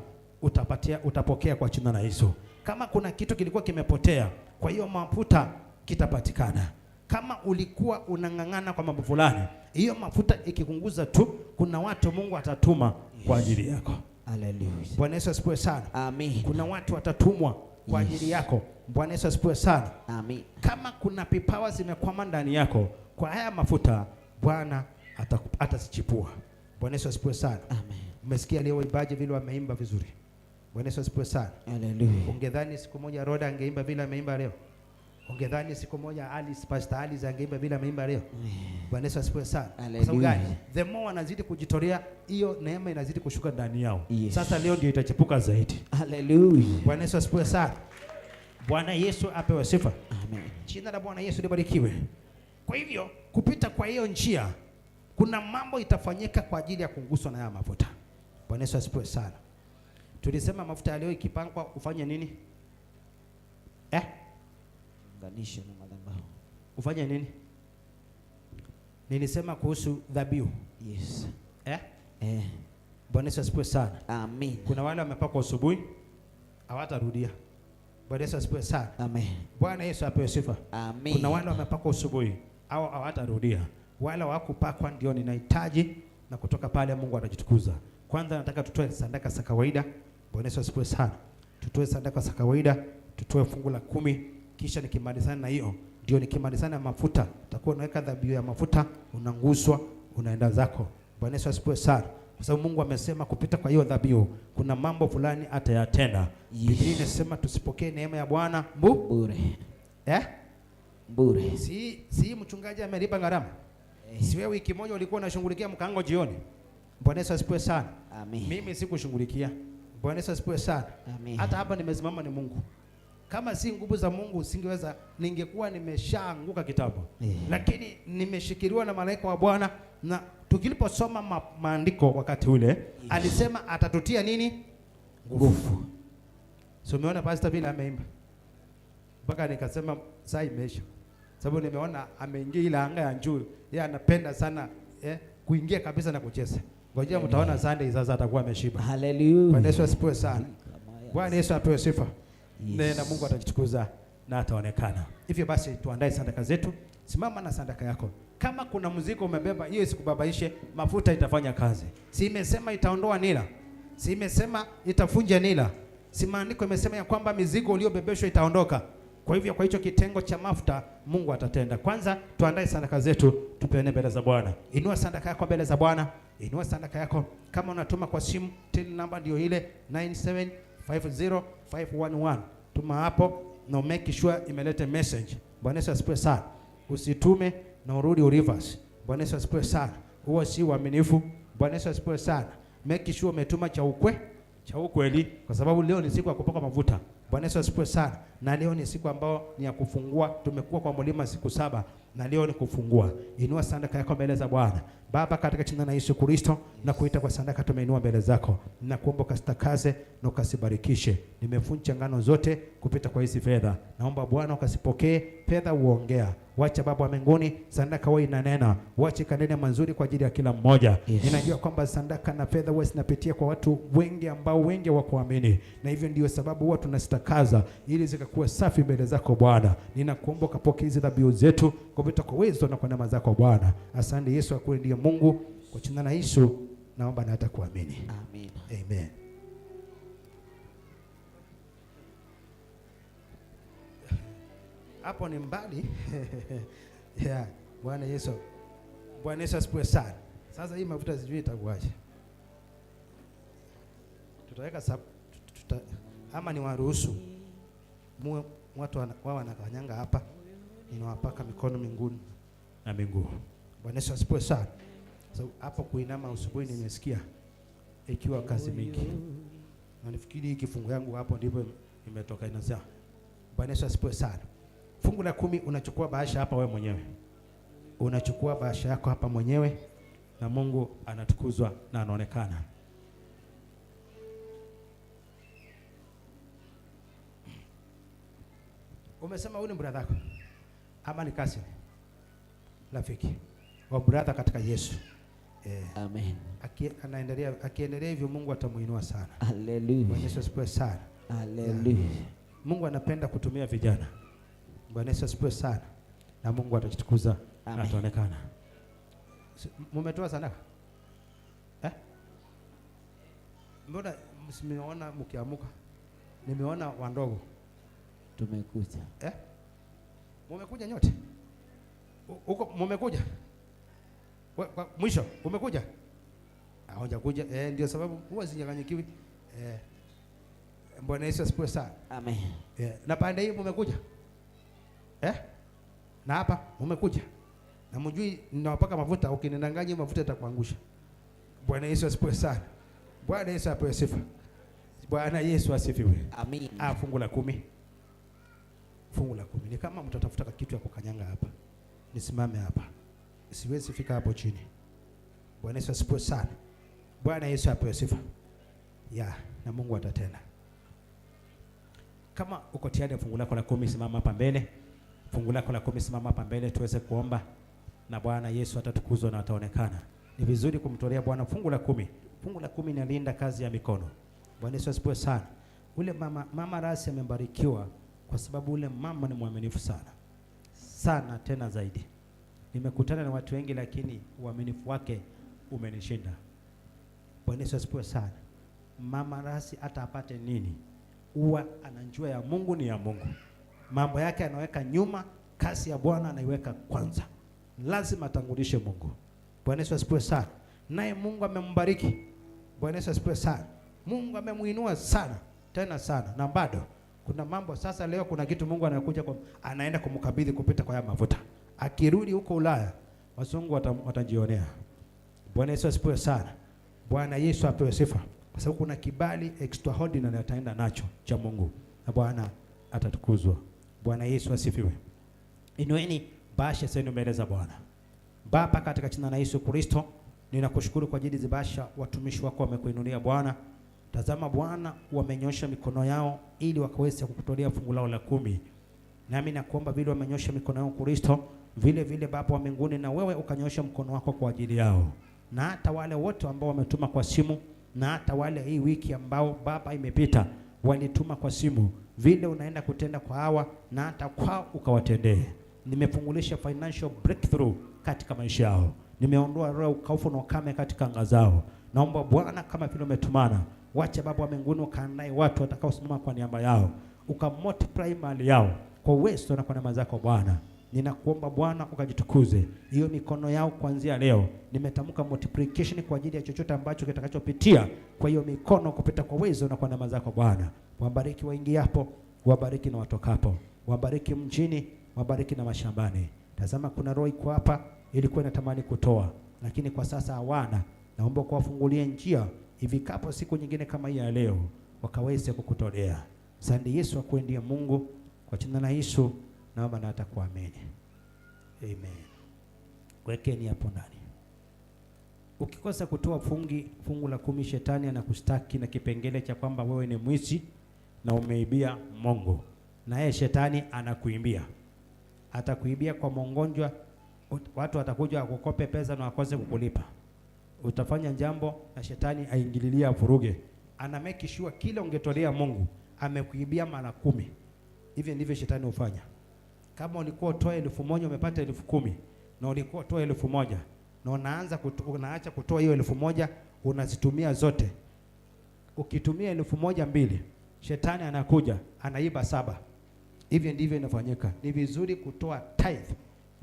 utapokea kwa jina la Yesu. Kama kuna kitu kilikuwa kimepotea, kwa hiyo mafuta kitapatikana. Kama ulikuwa unang'ang'ana kwa mambo fulani, hiyo mafuta ikikunguza tu, kuna watu Mungu atatuma kwa ajili yako. Hallelujah. Bwana Yesu asifiwe sana. Amen. Kuna watu watatumwa kwa ajili yako. Bwana Yesu asifiwe sana. Amen. Kama kuna vipawa zimekwama ndani yako, kwa haya mafuta Bwana atazichipua. Bwana Yesu asifiwe sana. Amen. Umesikia leo waimbaji vile wameimba vizuri. Bwana Yesu asifiwe sana. Hallelujah. Ungedhani siku moja Roda angeimba vile ameimba leo? Ungedhani siku moja Alice, Pastor Alice angeimba vile ameimba leo? Bwana Yesu asifiwe sana. Kwa sababu gani? The more wanazidi kujitolea, hiyo neema inazidi kushuka ndani yao. Yes. Sasa leo ndio itachipuka zaidi. Hallelujah. Bwana Yesu asifiwe sana. Bwana Yesu apewe sifa. Amen. Jina la Bwana Yesu libarikiwe. Kwa hivyo kupita kwa hiyo njia kuna mambo itafanyika kwa ajili ya kuguswa na haya mafuta. Bwana Yesu asifiwe sana. Tulisema mafuta leo ikipangwa ufanye nini? Unganishe na madhabahu. Ufanye nini? Nilisema kuhusu dhabihu. Yes. Bwana Yesu asifiwe sana. Amen. Kuna wale wamepakwa asubuhi hawatarudia. Bwana Yesu asifiwe sana. Amen. Bwana Yesu apewe sifa. Amen. Kuna wale wamepakwa asubuhi au hawatarudia. Wale hawakupakwa ndio ninahitaji, na kutoka pale Mungu atajitukuza. Kwanza nataka tutoe sadaka za kawaida. Bwana Yesu asifiwe sana. Tutoe sadaka za kawaida, tutoe fungu la 10, kisha nikimalizana na hiyo, ndio nikimalizana na mafuta, utakuwa unaweka dhabihu ya mafuta, unanguswa, unaenda zako. Bwana Yesu asifiwe sana. Kwa sababu Mungu amesema kupita kwa hiyo dhabihu kuna mambo fulani atayatenda. Yes. Biblia inasema tusipokee neema ya Bwana bure. Bure. Si mchungaji amelipa gharama. Si wewe wiki moja ulikuwa unashughulikia mkaango jioni. Bwana Yesu asifiwe sana. Amen. Mimi sikushughulikia. Bwana Yesu asifiwe sana. Amen. Hata hapa nimesimama ni Mungu. Kama si nguvu za Mungu singeweza, ningekuwa nimeshaanguka kitambo. Lakini nimeshikiliwa na malaika wa Bwana, na tukiliposoma maandiko wakati ule, alisema atatutia nini? Nguvu. So umeona pastor vile ameimba. Mpaka nikasema saa imeisha. Sababu nimeona ameingia ile anga ya juu. Yeye anapenda sana kuingia kabisa na kucheza. Ngoja mtaona Sunday sasa atakuwa ameshiba. Hallelujah. Bwana Yesu asifiwe sana. Bwana Yesu apewe sifa. Yes. Na Mungu atajitukuza na ataonekana. Hivyo basi tuandae sadaka zetu. Simama na sadaka yako. Kama kuna mzigo umebeba, hiyo isikubabaishe, mafuta itafanya kazi. Si imesema itaondoa nira. Si imesema itafunja nila? Si maandiko imesema ya kwamba mizigo uliyobebeshwa itaondoka? Kwa hivyo kwa hicho kitengo cha mafuta Mungu atatenda. Kwanza tuandae sadaka zetu tupeane mbele za Bwana. Inua sadaka yako mbele za Bwana. Inua sadaka yako. Kama unatuma kwa simu, till number ndio ile 9750511. Tuma hapo na make sure imelete message. Bwana Yesu asifiwe sana. Usitume na urudi reverse. Bwana Yesu asifiwe sana. Huo si uaminifu. Bwana Yesu asifiwe sana. Make sure umetuma cha ukweli, kwa sababu leo ni siku ya kupaka mafuta. Bwana Yesu asifiwe sana. Na leo ni siku ambayo ni ya kufungua. Tumekuwa kwa mlima siku 7 na leo ni kufungua. Inua sadaka yako mbele za Bwana. Baba, katika jina la Yesu Kristo, na kuita kwa sadaka tumeinua mbele zako. Na kuomba ukasitakaze na ukasibarikishe. Nimefunja ngano zote kupita kwa hizi fedha. Naomba Bwana ukasipokee fedha, uongea. Wacha Baba wa mbinguni sadaka wewe inanena. Wacha kanene mazuri kwa ajili ya kila mmoja. Yes. Ninajua kwamba sadaka na fedha huwa zinapitia kwa watu wengi ambao wengi hawakuamini. Na hivyo ndio sababu huwa tunasitakaza ili zikakuwa safi mbele zako Bwana. Ninakuomba ukapokee hizi dhabihu zetu kupita kwa uwezo na kwa neema zako Bwana. Asante Yesu, akuwe ndiye Mungu. Kwa jina la Yesu naomba na hata kuamini. Amen. Amen. Hapo ni mbali. Yeah, Bwana Yesu. Bwana Yesu asifiwe sana. Sasa hii mafuta sijui itakuwaje. Tutaweka ama ni waruhusu muwe watu wao wanakanyanga hapa, ninawapaka mikono minguni na miguu. Bwana Yesu asifiwe sana. So hapo kuinama asubuhi nimesikia ikiwa kazi mingi. Na nifikiri hii kifungu yangu hapo ndipo imetoka inasema. Bwana Yesu asifiwe sana. Fungu la 10 unachukua bahasha hapa wewe mwenyewe. Unachukua bahasha yako hapa mwenyewe na Mungu anatukuzwa na anaonekana. Umesema huyu ni brother yako ama ni cousin? Rafiki wa brother katika Yesu. Amen. Akiendelea hivyo Mungu atamuinua sana. Hallelujah. Bwana Yesu asifiwe sana. Hallelujah. Mungu anapenda kutumia vijana. Bwana Yesu asifiwe sana. Na Mungu atajitukuza na Amen. ataonekana. Mmetoa sadaka? Mbona msimeona mkiamuka? Nimeona wandogo. Tumekuja. Mmekuja nyote? Huko mmekuja? Kwa mwisho umekuja? Hawajakuja. Ndio sababu huwa sinyang'anyikiwi. Bwana Yesu asifiwe sana. Amen. Na pande hii mmekuja? Na hapa mmekuja? Na mjui ninawapaka mafuta, ukinidanganya mafuta yatakuangusha. Bwana Yesu asifiwe sana. Bwana Yesu apewe sifa. Bwana Yesu asifiwe. Amen. Fungu la 10. Fungu la 10. Ni kama mtatafuta kitu ya kukanyanga hapa. Nisimame hapa. Siwezi fika hapo chini. Bwana Yesu asifiwe sana. Bwana Yesu apewe sifa. Ya, na Mungu atatenda. Kama uko tayari fungu lako la 10, simama hapa mbele. Fungu lako la 10, simama hapa mbele tuweze kuomba na Bwana Yesu atatukuzwa na ataonekana. Ni vizuri kumtolea Bwana fungu la 10. Fungu la 10 inalinda kazi ya mikono. Bwana Yesu asifiwe sana. Ule mama Rasi amebarikiwa kwa sababu ule mama ni mwaminifu sana. Sana tena zaidi. Nimekutana na watu wengi lakini uaminifu wake umenishinda. Bwana Yesu asifiwe sana. Mama Rasi hata apate nini, huwa anajua ya Mungu ni ya Mungu. Mambo yake anaweka nyuma, kasi ya Bwana anaiweka kwanza. Lazima atangulishe Mungu. Bwana Yesu asifiwe sana. Naye Mungu amembariki. Bwana Yesu asifiwe sana. Mungu amemuinua sana, tena sana. Na bado kuna mambo sasa leo kuna kitu Mungu anakuja kwa, anaenda kumkabidhi kupita kwa haya mafuta. Akirudi huko Ulaya, wazungu watajionea. Bwana Yesu asifiwe sana. Bwana Yesu apewe sifa. Kwa sababu kuna kibali extraordinary ataenda nacho cha Mungu. Na Bwana atatukuzwa. Bwana Yesu asifiwe. Inueni bahasha zenu mbele za Bwana. Baba, katika jina la Yesu Kristo, ninakushukuru kwa ajili ya bahasha watumishi wako wamekuinulia Bwana. Tazama Bwana, wamenyosha mikono yao ili wakaweze kukutolea fungu lao la 10. Nami nakuomba vile wamenyosha mikono yao Kristo, vile vile Baba wa mbinguni na wewe ukanyosha mkono wako kwa ajili yao. Na hata wale wote ambao wametuma kwa simu, na hata wale hii wiki ambao Baba imepita walituma kwa simu, vile unaenda kutenda kwa hawa na hata kwao ukawatendee. Nimefungulisha financial breakthrough katika maisha yao. Nimeondoa roho ya ukaufu na ukame katika anga zao. Naomba Bwana, kama vile umetumana, wache Baba wa mbinguni ukaandae watu watakaosimama kwa niaba yao, ukamultiply mali yao kwa uwezo na kwa neema zako Bwana. Ninakuomba Bwana ukajitukuze hiyo mikono yao kuanzia leo. Nimetamka multiplication kwa ajili ya chochote ambacho kitakachopitia kwa hiyo mikono kupita kwa uwezo na kwa neema zako Bwana. Wabariki waingiapo, wabariki na watokapo, wabariki mjini, wabariki na mashambani. Tazama, kuna roho iko hapa ilikuwa inatamani kutoa, lakini kwa sasa hawana. Naomba kuwafungulie njia ifikapo siku nyingine kama hii ya leo wakaweze kukutolea. Asante Yesu, akuwe ndiye Mungu. Kwa jina la Yesu naomba na hata kuamini. Amen. Wekeni hapo ndani. Ukikosa kutoa fungu la 10, shetani anakustaki na kipengele cha kwamba wewe ni mwizi na umeibia Mungu. Na yeye shetani anakuimbia. Atakuibia kwa mongonjwa, watu watakuja wakukope pesa na wakose kukulipa. Utafanya jambo na shetani aingililia avuruge. Ana make sure kile ungetolea Mungu amekuibia mara 10. Hivi ndivyo shetani hufanya. Kama ulikuwa utoe 1,000 umepata 10,000, na ulikuwa utoe 1,000 na unaacha kutoa hiyo 1,000, unazitumia zote. Ukitumia 1,000 2, shetani anakuja anaiba 7. Hivi ndivyo inafanyika. Ni vizuri kutoa tithe,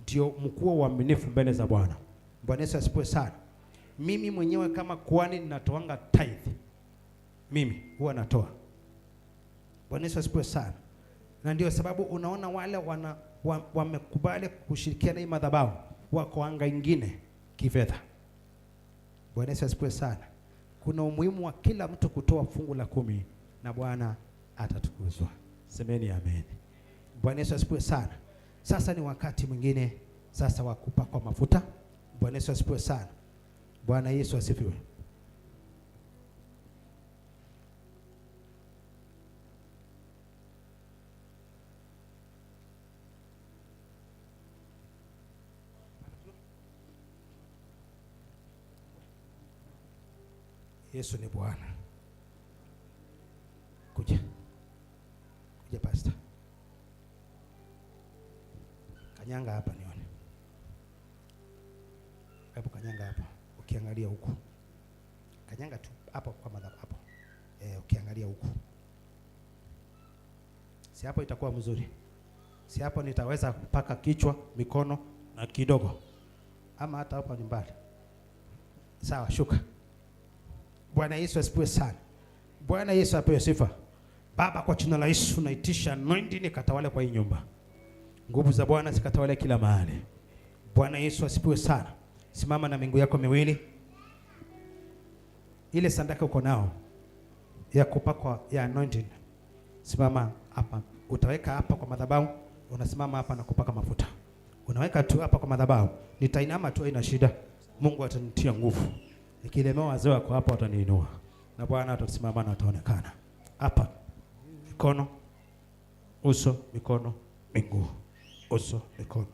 ndio mkuu wa uaminifu mbele za Bwana. Bwana Yesu asifiwe sana. Mimi mwenyewe kama kuhani ninatoanga tithe. Mimi huwa natoa. Bwana Yesu asifiwe sana. Na ndio sababu unaona wale wamekubali kushirikiana hii madhabahu wako anga ingine kifedha. Bwana Yesu asifiwe sana. Kuna umuhimu wa kila mtu kutoa fungu la 10 na Bwana atatukuzwa. Semeni amen. Bwana Yesu asifiwe sana. Sasa ni wakati mwingine sasa wa kupakwa mafuta. Bwana Yesu asifiwe sana. Bwana Yesu asifiwe. Yesu ni Bwana. Kuja. Kuja pastor. Kanyanga hapa nione. Hebu kanyanga hapa. Ukiangalia huku. Kanyanga tu hapo kwa madhabahu hapo. Ukiangalia huku. Si hapo itakuwa mzuri. Si hapo nitaweza kupaka kichwa, mikono na kidogo. Ama hata hapa nyumbani. Sawa, shuka. Bwana Yesu asifiwe sana. Bwana Yesu apewe sifa. Baba, kwa jina la Yesu naitisha anointing ikatawale kwa hii nyumba. Nguvu za Bwana zikatawale kila mahali. Bwana Yesu asifiwe sana. Simama na miguu yako miwili. Ile sadaka uko nao ya kupakwa ya anointing, simama hapa. Utaweka hapa kwa madhabahu, unasimama hapa na kupaka mafuta. Unaweka tu hapa kwa madhabahu. Nitainama tu, haina shida. Mungu atanitia nguvu. Nikilemewa wazee wako hapa wataniinua. Na Bwana atasimama na ataonekana. Hapa mikono, uso, mikono, miguu. Uso, mikono,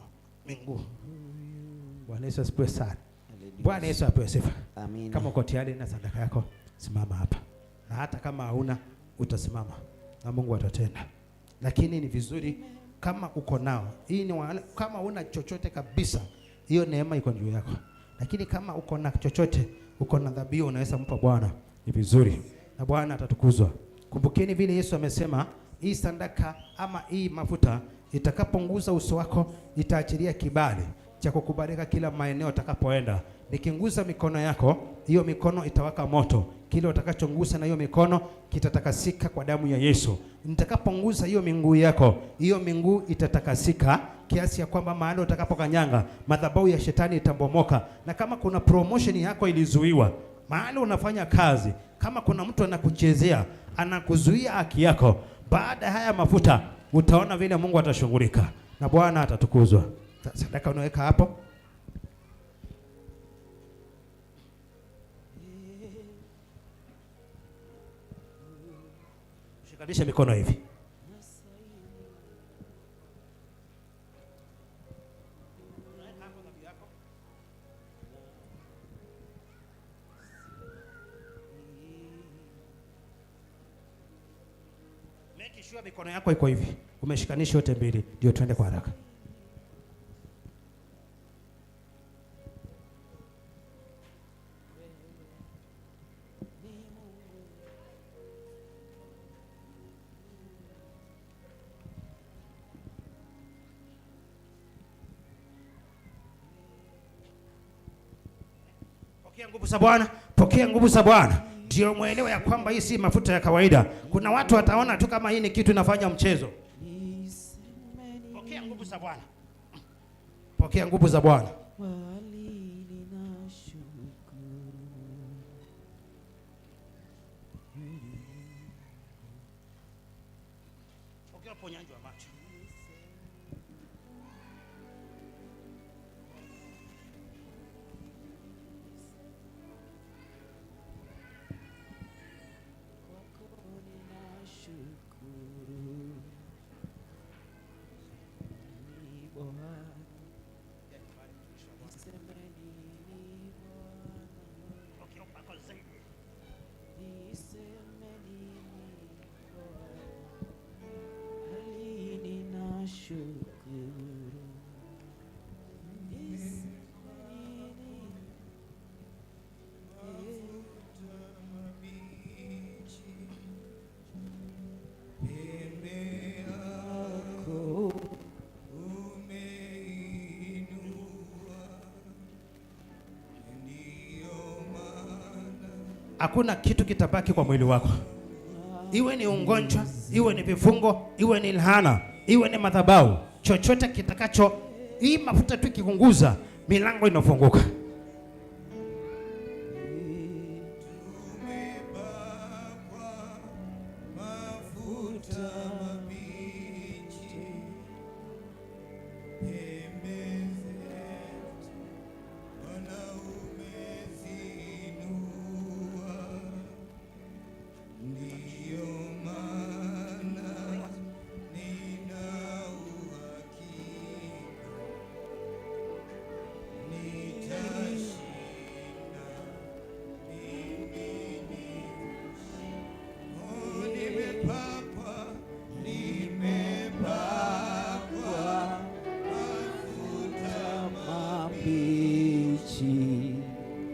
miguu. Bwana Yesu asifiwe sana. Bwana Yesu apewe sifa. Amina. Kama uko tayari na sadaka yako, simama hapa. Na hata kama hauna, utasimama na Mungu atatenda. Lakini ni vizuri kama uko nao. Hii ni wale, kama huna chochote kabisa, hiyo neema iko juu yako. Lakini kama uko na chochote, uko na dhabihu unaweza mpa Bwana, ni vizuri. Na Bwana atatukuzwa. Kumbukeni vile Yesu amesema, hii sadaka ama hii mafuta itakaponguza uso wako, itaachilia kibali cha kukubarika kila maeneo utakapoenda. Nikinguza mikono yako, hiyo mikono itawaka moto. Kile utakachongusa na hiyo mikono kitatakasika kwa damu ya Yesu. Nitakapongusa hiyo miguu yako, hiyo miguu itatakasika kiasi ya kwamba mahali utakapokanyanga madhabahu ya shetani itabomoka. Na kama kuna promotion yako ilizuiwa mahali unafanya kazi, kama kuna mtu anakuchezea, anakuzuia haki yako, baada ya haya mafuta utaona vile Mungu atashughulika na Bwana atatukuzwa. Sadaka unaweka hapo. Shikanisha mikono hivi. Make sure mikono yako iko hivi. Umeshikanisha yote mbili, ndio tuende kwa haraka. Pokea nguvu za Bwana, pokea nguvu za Bwana. Ndio muelewe ya kwamba hii si mafuta ya kawaida. Kuna watu wataona tu kama hii ni kitu inafanya mchezo. Pokea nguvu za Bwana. Pokea nguvu za Bwana. Pokea uponyaji wa macho. Pokea upako zaidi. Hakuna kitu kitabaki kwa mwili wako, iwe ni ugonjwa, iwe ni vifungo, iwe ni laana, iwe ni madhabahu, chochote kitakacho, hii mafuta tu ikikunguza, milango inafunguka.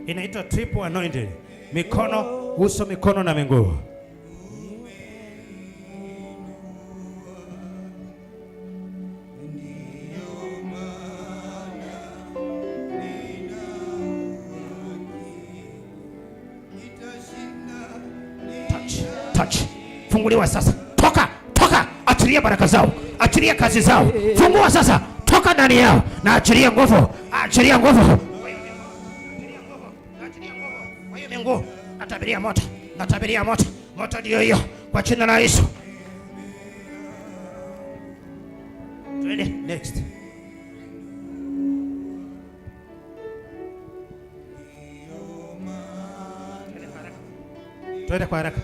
Inaitwa triple anointed. Mikono, uso, mikono na miguu. Touch, touch. Funguliwa sasa. Toka, toka. Achilia baraka zao. Achilia kazi zao. Fungua sasa. Toka ndani yao na achilia nguvu. Achilia nguvu. Kwa hiyo miguu, natabiria moto. Natabiria moto. Moto ndio hiyo kwa jina la Yesu. Twende next. Twende kwa haraka.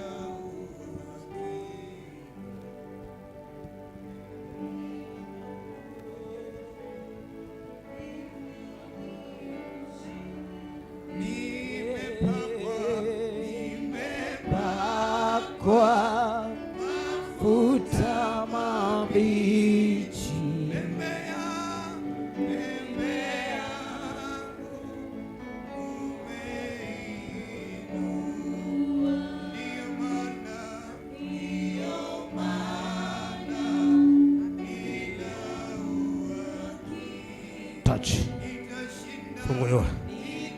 Kwa mafuta mabichi Touch. Funguliwa.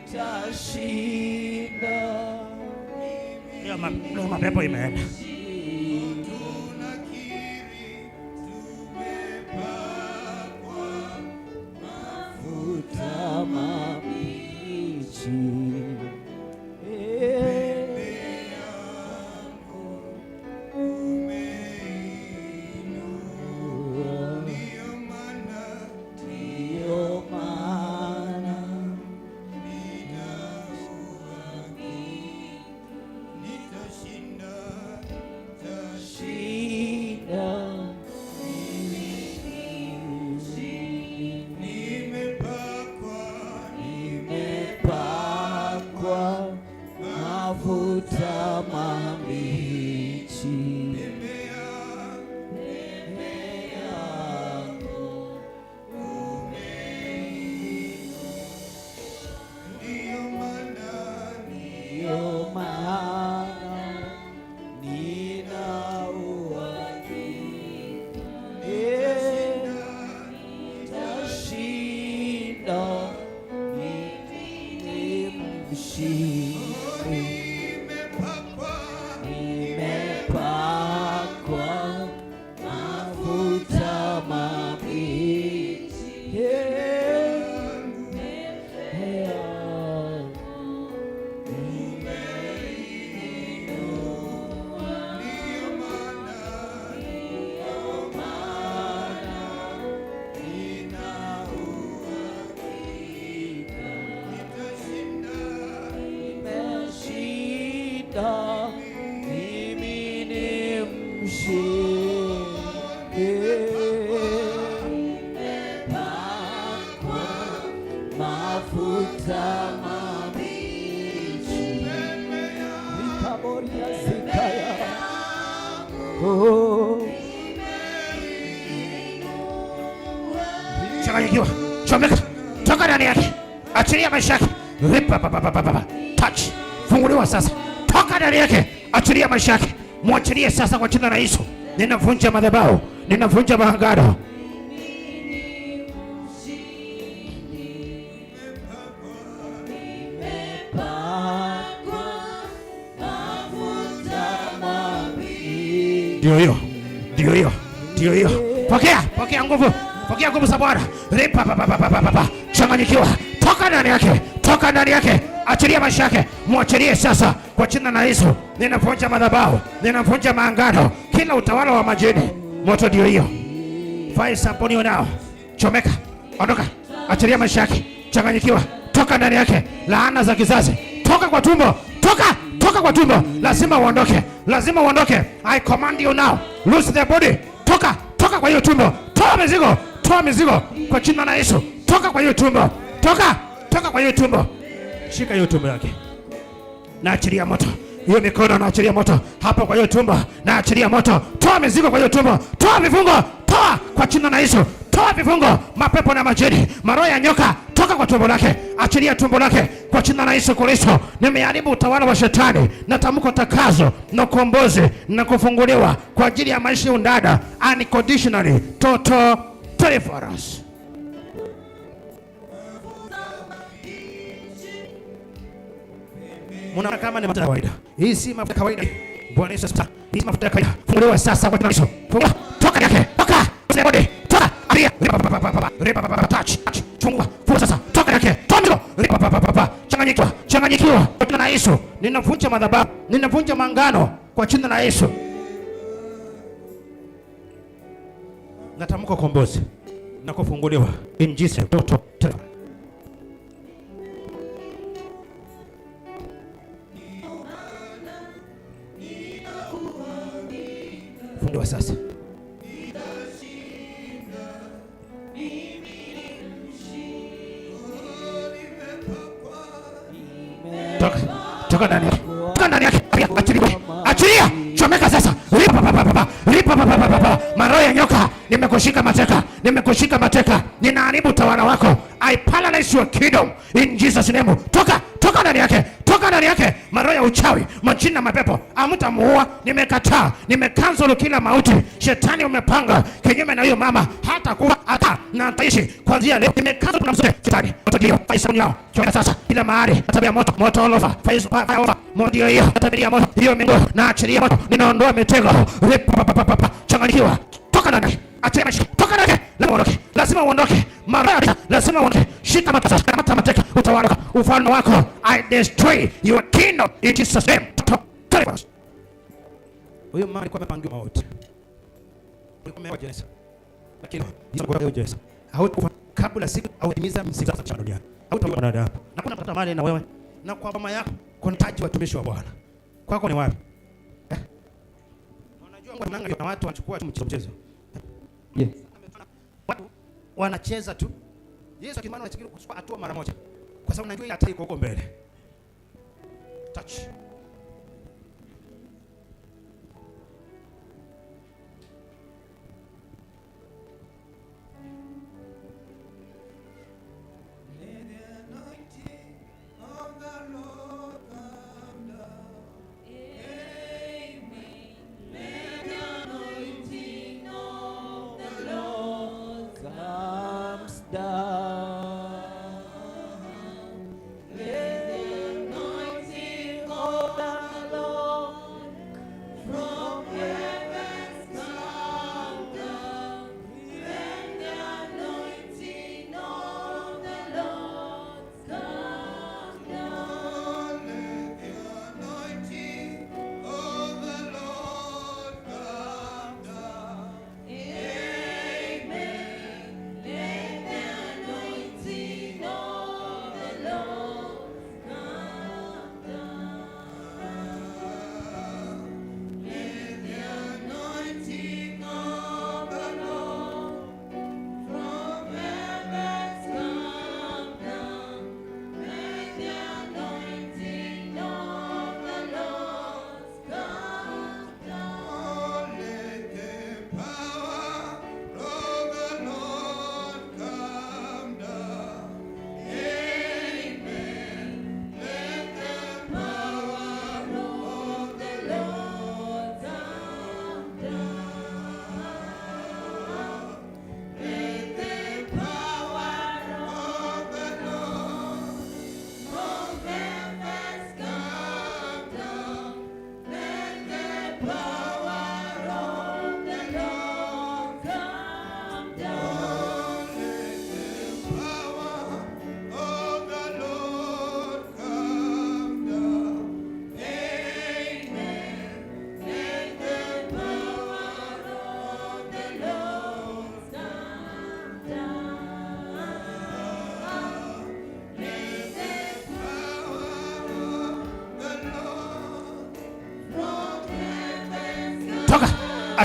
Nitashinda. Leo mapepo imeenda. Mafuta mabichi. Ndiyo maana shinda. Nimepakwa mafuta mabichi. Pembe yangu. Ndiyo maana nina uhakika, nitashinda, mimi ni mshindi. Nimepakwa mafuta mabichi. Yeah. Yeah. Nimeshinda, mimi ni mshindi. Nimepakwa mafuta mabichi. Nikaboria zikaya. Oh. Changanyikiwa, chomeka, toka ndani yake, achilia maisha yake. Ripa pa pa pa pa pa. Touch, funguliwa sasa, toka ndani yake, achilia maisha yake, mwachilie sasa kwa jina la Yesu. Ninavunja madhabahu, ninavunja maagano. Nimepakwa mafuta mabichi. Ndio hiyo, ndio hiyo, ndio hiyo. Pokea, pokea nguvu, pokea nguvu za Bwana. Ripa pa pa pa pa pa pa. Changanyikiwa, toka ndani yake, toka ndani yake, achilia maisha yake, mwachilie sasa kwa jina la Yesu. Ninavunja madhabahu, ninavunja maagano, kila utawala wa majini, moto ndio hiyo. Fire upon you now. Chomeka, ondoka, achilia maisha yake, changanyikiwa, toka ndani yake, laana za kizazi, toka kwa tumbo, toka, toka kwa tumbo, lazima uondoke, lazima uondoke. I command you now, loose the body, toka, toka kwa hiyo tumbo, toa mizigo, toa mizigo kwa jina la Yesu, toka kwa hiyo tumbo, toka, toka kwa hiyo tumbo, shika hiyo tumbo yake, naachilia moto hiyo mikono, naachilia moto hapo kwa hiyo tumbo, naachilia moto, toa mizigo kwa hiyo tumbo, toa vifungo, toa kwa jina la Yesu, toa vifungo, mapepo na majini, maroho ya nyoka, toka kwa tumbo lake, achilia tumbo lake kwa jina la Yesu Kristo. Nimeharibu utawala wa shetani, natamka takazo na ukombozi na kufunguliwa kwa ajili ya maisha ya undada, unconditionally, total deliverance. Mnaona kama ni mafuta ya kawaida. Hii si mafuta ya kawaida. Bwana Yesu asifiwe. Hii si mafuta ya kawaida. Funguliwa sasa kwa jina la Yesu. Fungua. Toka yake. Toka. Body. Toka. Aria. Ripa pa pa pa pa. Ripa pa pa pa. Touch. Touch. Fungua. Fungua sasa. Toka yake. Toa mzigo. Ripa pa pa pa pa. Changanyikiwa. Changanyikiwa. Kwa jina la Yesu. Ninavunja madhabahu. Ninavunja maagano kwa jina la Yesu. Natamka ukombozi na kufunguliwa. In Jesus name. Total. Funguliwa sasa. Toka, toka ndani yake. Toka ndani yake. Achilia. Achilia. Chomeka sasa. Ripa pa pa pa pa. Ripa pa pa pa pa. Maroho ya nyoka, nimekushika mateka. Nimekushika mateka. Ninaharibu utawala wako. I paralyze your kingdom in Jesus name. Toka, toka ndani yake. Toka ndani yake. Maroho ya uchawi, majini na mapepo. Hamtamuua. Nimekataa. Nimecancel kila mauti. Shetani umepanga kinyume na huyo mama, hata kufa hata na ataishi kuanzia leo. Nimecancel na mzote shetani. Moto ndio fire yao. Chomeka sasa kila mahali. Tabia moto, moto all over. Fire, fire over. Moto ndio hiyo. Tabia moto. Hiyo mingo na achilia moto. Ninaondoa mitego. Ripa pa pa pa pa. Changanyikiwa. Toka ndani. Achilia maisha. Toka ndani. Lazima uondoke. Lazima uondoke. Mara lazima uondoke. Shika mateka, kamata mateka utawala ufalme wako. I destroy your kingdom in Jesus name. Huyo mama alikuwa amepangiwa mauti. Alikuwa amepewa jeneza. Lakini Yesu alikuwa jeneza. Hautakufa kabla siku au timiza msiku za duniani. Hautakuwa mwanadamu. Na kuna mtoto mali na wewe. Na kwa mama yako kuna taji watumishi wa Bwana. Kwako ni wapi? Eh? Unajua kuna watu wanachukua tu mchezo mchezo. Yeah. Watu wanacheza tu. Yesu akimana anachukua kuchukua hatua mara moja. Kwa sababu najua hatari iko huko mbele. Touch. Let the anointing of the Lord come down. Amen. Let the anointing of the Lord comes down. Let the anointing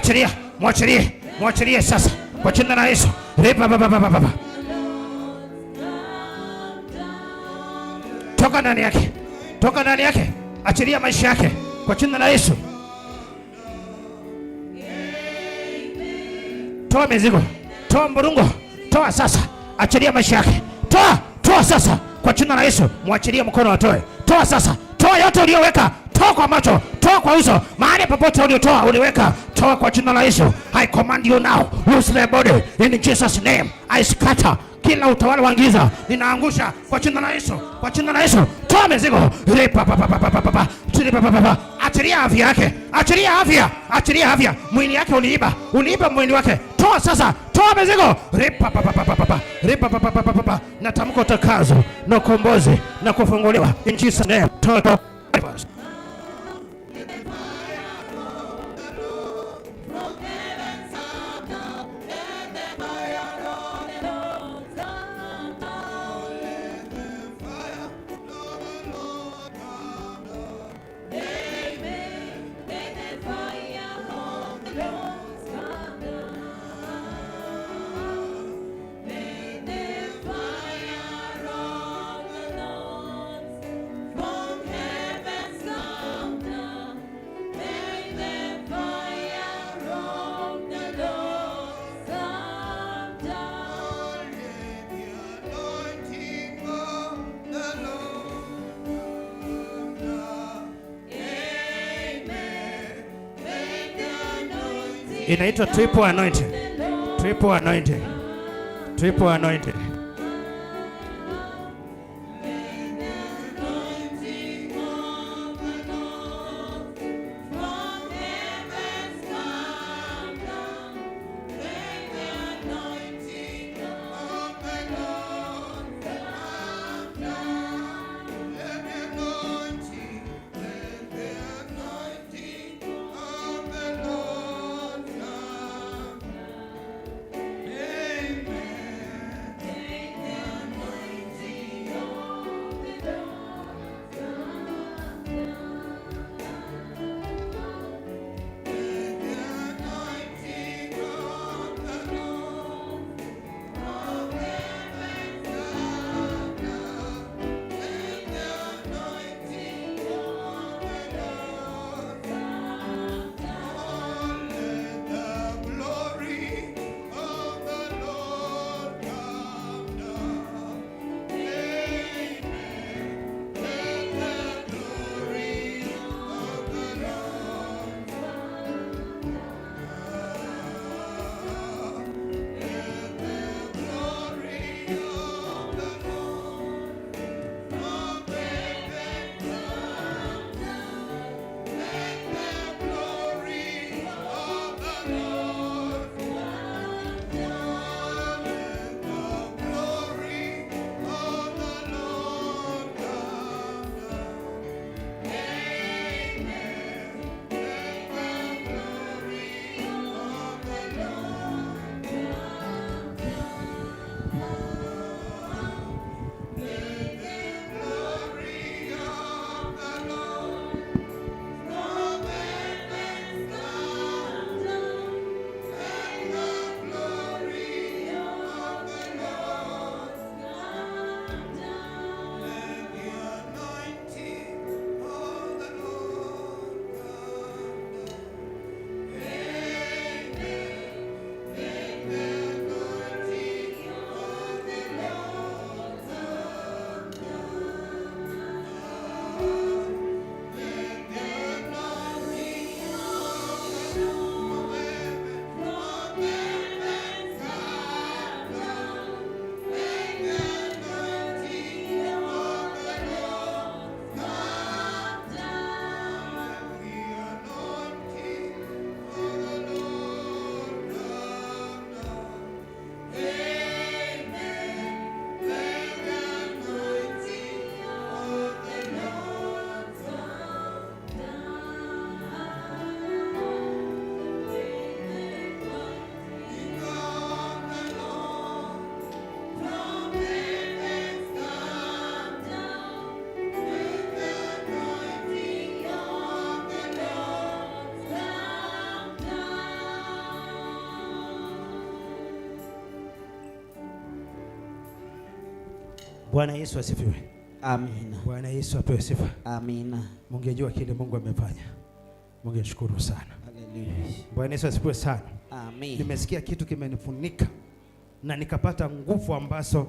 Achilia, mwachilie, mwachilie sasa kwa jina la Yesu. Ripa ba ba ba ba ba. Toka ndani yake, toka ndani yake, achilia maisha yake kwa jina la Yesu. Toa mizigo, toa mburungo, toa sasa, achilia maisha yake, toa, toa sasa kwa jina la Yesu. Mwachilie mkono atoe, toa sasa, toa yote uliyoweka, toa kwa macho, toa kwa uso, mahali popote uliotoa uliweka, toa kwa jina la Yesu. I command you now, loose the body in Jesus name. I scatter kila utawala wa giza, ninaangusha kwa jina la Yesu, kwa jina la Yesu. Toa mizigo, ripa pa pa pa pa pa pa, ripa pa pa pa. Achilia afya yake, achilia afya, achilia afya. Mwili yake uliiba, uliiba mwili wake, toa sasa, toa mizigo, ripa pa pa pa pa pa, ripa pa pa pa pa pa. Natamka utakaso na ukombozi na kufunguliwa in Jesus name. Toa, toa. Anointing of the Lord come down. Amen. May the anointing Inaitwa triple anointing. Triple anointing. Triple anointing. Anointing of the Lord from heavens come down. May the anointing of the Lord come down. Let the anointing, let the anointing of the Lord come down. Amen. Bwana Yesu asifiwe. Amina. Bwana Yesu apewe sifa. Amina. Mungejua kile Mungu amefanya, mungeshukuru sana. Haleluya. Bwana Yesu asifiwe sana. Amin. Nimesikia kitu kimenifunika na nikapata nguvu ambazo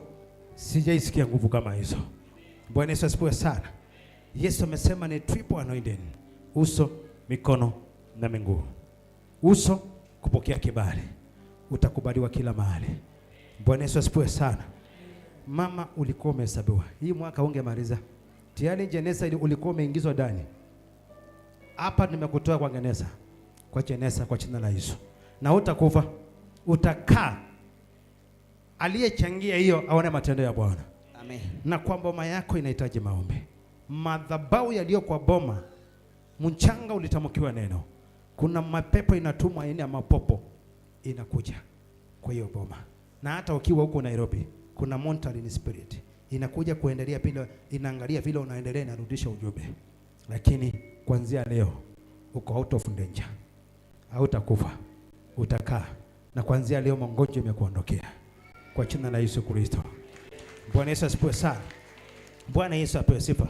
sijaisikia nguvu kama hizo. Bwana Yesu asifiwe sana. Yesu amesema ni triple anointing: uso, mikono na miguu. Uso kupokea kibali, utakubaliwa kila mahali. Bwana Yesu asifiwe sana. Mama, ulikuwa umehesabiwa hii mwaka ungemaliza tayari. Jeneza ulikuwa umeingizwa ndani. Hapa nimekutoa kwa geneza, kwa jeneza, kwa jina la Yesu, na utakufa, utakaa. Aliyechangia hiyo aone matendo ya Bwana. Amen. Na kwa boma yako inahitaji maombi. Madhabahu yaliyo kwa boma, mchanga ulitamkiwa neno, kuna mapepo inatumwa aina ya mapopo inakuja kwa hiyo boma, na hata ukiwa huko Nairobi kuna monitoring spirit inakuja kuendelea pile, inaangalia vile unaendelea, inarudisha ujumbe. Lakini kuanzia leo uko out of danger, hautakufa, utakaa. Na kuanzia leo magonjwa imekuondokea kwa jina la Yesu Kristo. Bwana Yesu asifiwe sana. Bwana Yesu apewe sifa.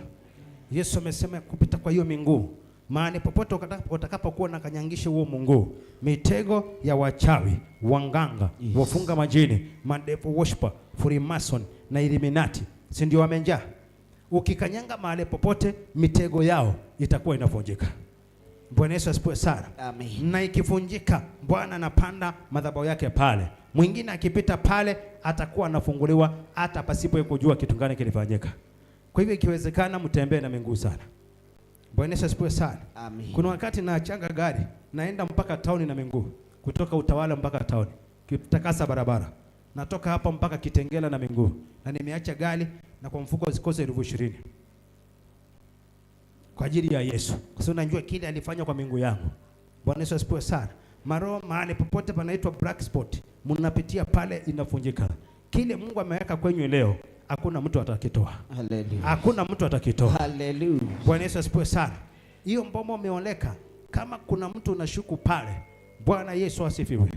Yesu amesema kupita kwa hiyo miguu, maana popote utakapokuwa na kanyangisho huo mguu, mitego ya wachawi, wanganga, Yes. wafunga majini, madevil worshiper, Freemason na Illuminati, si ndio wamenjaa? Ukikanyanga mahali popote, mitego yao itakuwa inavunjika. Bwana Yesu asifiwe sana. Amen. Na ikivunjika, Bwana anapanda madhabahu yake pale. Mwingine akipita pale atakuwa anafunguliwa hata pasipo kujua kitu gani kilifanyika. Kwa hivyo ikiwezekana, mtembee na miguu sana. Bwana Yesu asifiwe sana. Amen. Kuna wakati naachanga gari naenda mpaka tauni na miguu, kutoka Utawala mpaka tauni, kitakasa barabara, natoka hapa mpaka Kitengela na miguu, na nimeacha gari na kwa mfuko zikose 20,000 kwa ajili ya Yesu, kwa sababu najua kile alifanya kwa miguu yangu. Bwana Yesu asifiwe sana. Maroho mahali popote panaitwa black spot, mnapitia pale inavunjika. Kile Mungu ameweka kwenyu leo, hakuna mtu atakitoa, Haleluya. hakuna mtu atakitoa. Haleluya. Bwana Yesu asifiwe sana. Hiyo mbomo umeoleka, kama kuna mtu unashuku pale, Bwana Yesu asifiwe.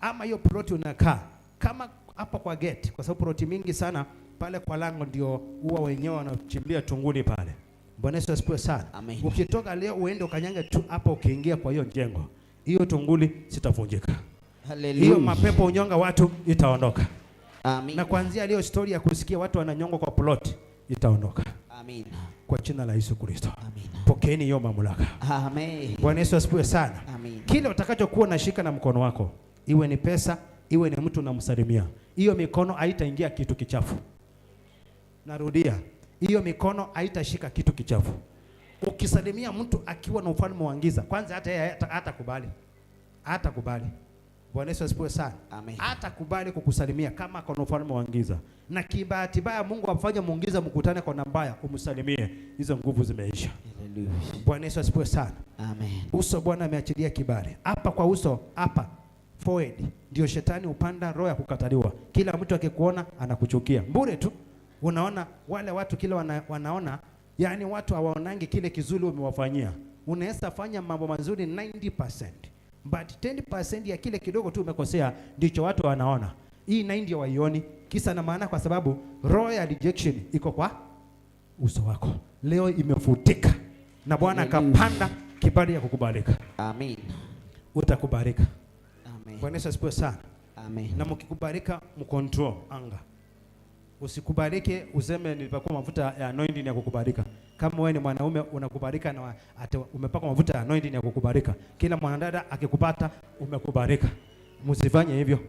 Ama hiyo ploti unakaa kama hapo kwa gate, kwa sababu ploti mingi sana pale kwa lango ndio huwa wenyewe wanachimbia tunguni pale. Bwana Yesu asifiwe sana. Amen. Ukitoka leo uende ukanyange tu hapo, ukiingia kwa hiyo jengo, hiyo tunguli sitavunjika, Haleluya. hiyo mapepo unyonga watu itaondoka. Amen. Na kuanzia leo story ya kusikia watu wananyongwa kwa plot itaondoka Amen. kwa jina la Yesu Kristo. Amen. Pokeeni hiyo mamlaka. Amen. Bwana Yesu asifiwe sana. Amen. Kile utakachokuwa unashika na mkono wako, iwe ni pesa, iwe ni mtu unamsalimia, hiyo mikono haitaingia kitu kichafu. Narudia, hiyo mikono haitashika kitu kichafu. Ukisalimia mtu akiwa na ufalme wa giza, kwanza hata yeye hatakubali, hatakubali. Bwana Yesu asifiwe sana. Amen. Hatakubali kukusalimia kama ako na ufalme wa giza. Na kibahati mbaya Mungu afanye muugiza mkutane kwa nambaya, umsalimie, hizo nguvu zimeisha. Haleluya. Bwana Yesu asifiwe sana. Amen. Uso Bwana ameachilia kibali hapa kwa uso hapa forehead, ndio shetani upanda roho ya kukataliwa. Kila mtu akikuona anakuchukia bure tu. Unaona wale watu kila wanaona, yani watu hawaonangi kile kizuri umewafanyia. Unaweza fanya mambo mazuri 90%, but 10% ya kile kidogo tu umekosea ndicho watu wanaona. Hii 90 hawaioni, kisa na maana, kwa sababu roho ya rejection iko kwa uso wako. Leo imefutika na Bwana Hallelujah. akapanda kibali ya kukubalika. Amen. Utakubalika. Amen. Bwana Yesu asifiwe sana. Amen. Na mkikubalika mcontrol anga. Usikubalike useme nilipakwa mafuta ya anointing ya kukubalika. Kama wewe ni mwanaume unakubalika na ate umepakwa mafuta ya anointing ya kukubalika. Kila mwanadada akikupata umekubalika. Msifanye hivyo.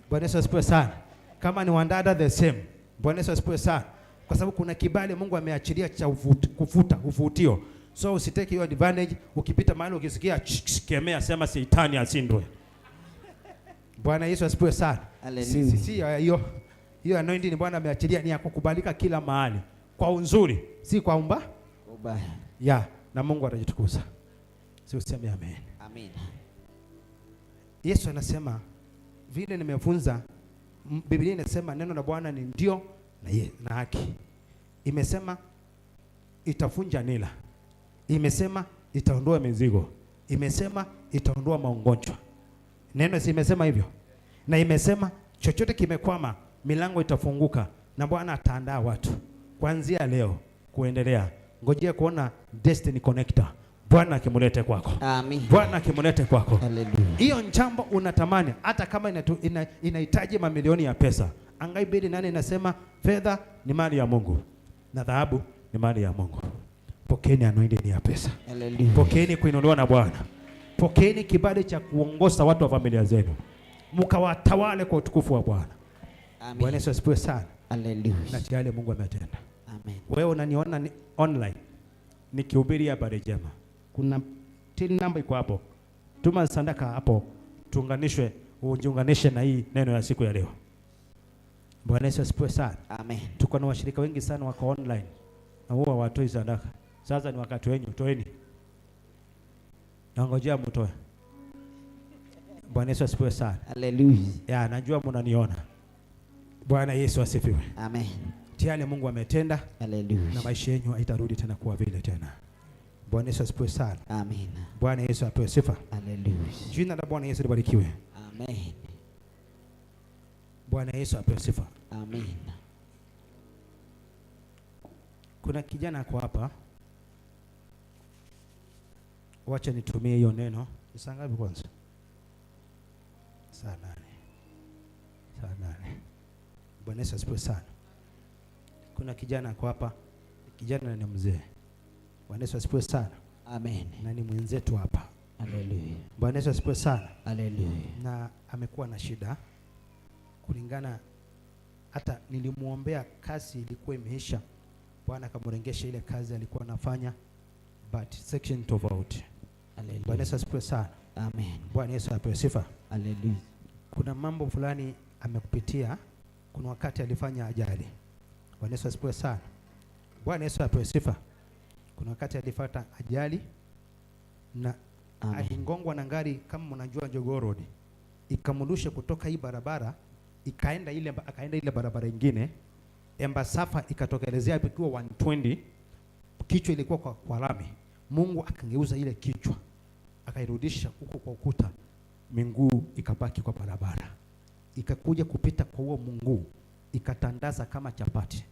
Bwana Yesu asifiwe sana. Kama ni wandada the same. Bwana Yesu asifiwe sana. Kwa sababu kuna kibali Mungu ameachilia cha kufuta uvutio. So usiteke hiyo advantage. Ukipita mahali ukisikia kemea, sema shetani ashindwe. Bwana Yesu asifiwe sana. Hallelujah. Si, hiyo hiyo anointing Bwana ameachilia ni ya kukubalika kila mahali kwa uzuri, si kwa umba Ubaya. ya, na Mungu atajitukuza. Si useme amen. Amen. Yesu anasema vile nimefunza, Biblia inasema neno la Bwana ni ndio na haki. Imesema itafunja nila, imesema itaondoa mizigo, imesema itaondoa magonjwa. Neno si imesema hivyo? Na imesema chochote kimekwama, milango itafunguka Na Bwana ataandaa watu kuanzia leo kuendelea. Ngojea kuona Destiny Connector. Bwana akimulete kwako. Amen. Bwana akimulete kwako. Hallelujah. Hiyo njambo unatamani hata kama inahitaji mamilioni ya pesa. Angai 2:8 inasema fedha ni mali ya Mungu na dhahabu ni mali ya Mungu. Pokeeni anointing ya pesa. Hallelujah. Pokeeni kuinuliwa na Bwana. Pokeeni kibali cha kuongoza watu wa familia zenu, mkawatawale kwa utukufu wa Bwana. Amen. Bwana Yesu asifiwe sana. Hallelujah. Na tayari Mungu ametenda. Amen. Wewe unaniona ni online nikihubiri habari njema, kuna till number iko hapo, tuma sadaka hapo, tuunganishwe, ujiunganishe na hii neno ya siku ya leo. Bwana Yesu asifiwe sana. Amen. Tuko na washirika wengi sana wako online na huwa watoi sadaka. Sasa ni wakati wenu, toeni. Nangojea mtoe. Bwana Yesu asifiwe sana. Hallelujah. Ya, najua mnaniona. Bwana Yesu asifiwe. Amen. Tayari Mungu ametenda. Hallelujah. Na maisha yenu haitarudi tena kuwa vile tena. Bwana Yesu asifiwe sana. Amen. Bwana Yesu apewe sifa. Hallelujah. Jina la Bwana Yesu libarikiwe. Amen. Bwana Yesu apewe sifa. Amen. Kuna kijana ako hapa. Wacha nitumie hiyo neno. Ni saa ngapi kwanza? Saa 8. Saa 8. Bwana Yesu asifiwe sana. Kuna kijana ako hapa. Kijana ni mzee. Bwana Yesu asifiwe sana. Amen. Na ni mwenzetu hapa. Hallelujah. Bwana Yesu asifiwe sana. Hallelujah. Na amekuwa na shida kulingana, hata nilimuombea kazi ilikuwa imeisha, Bwana akamrengesha ile kazi alikuwa anafanya, but section tofauti. Hallelujah. Bwana Yesu asifiwe sana. Amen. Bwana Yesu apewe sifa. Hallelujah. Kuna mambo fulani amekupitia. Kuna wakati alifanya ajali. Bwana Yesu asifiwe sana. Bwana Yesu apewe sifa. Kuna wakati alipata ajali na alingongwa na gari, kama mnajua Jogoo Road, ikamrusha kutoka hii barabara ikaenda ile, akaenda ile barabara nyingine, Embasafa ikatokelezea ikiwa 120, kichwa ilikuwa kwa lami. Mungu akangeuza ile kichwa akairudisha huko kwa ukuta, miguu ikabaki kwa barabara, ikakuja kupita kwa huo mguu ikatandaza kama chapati.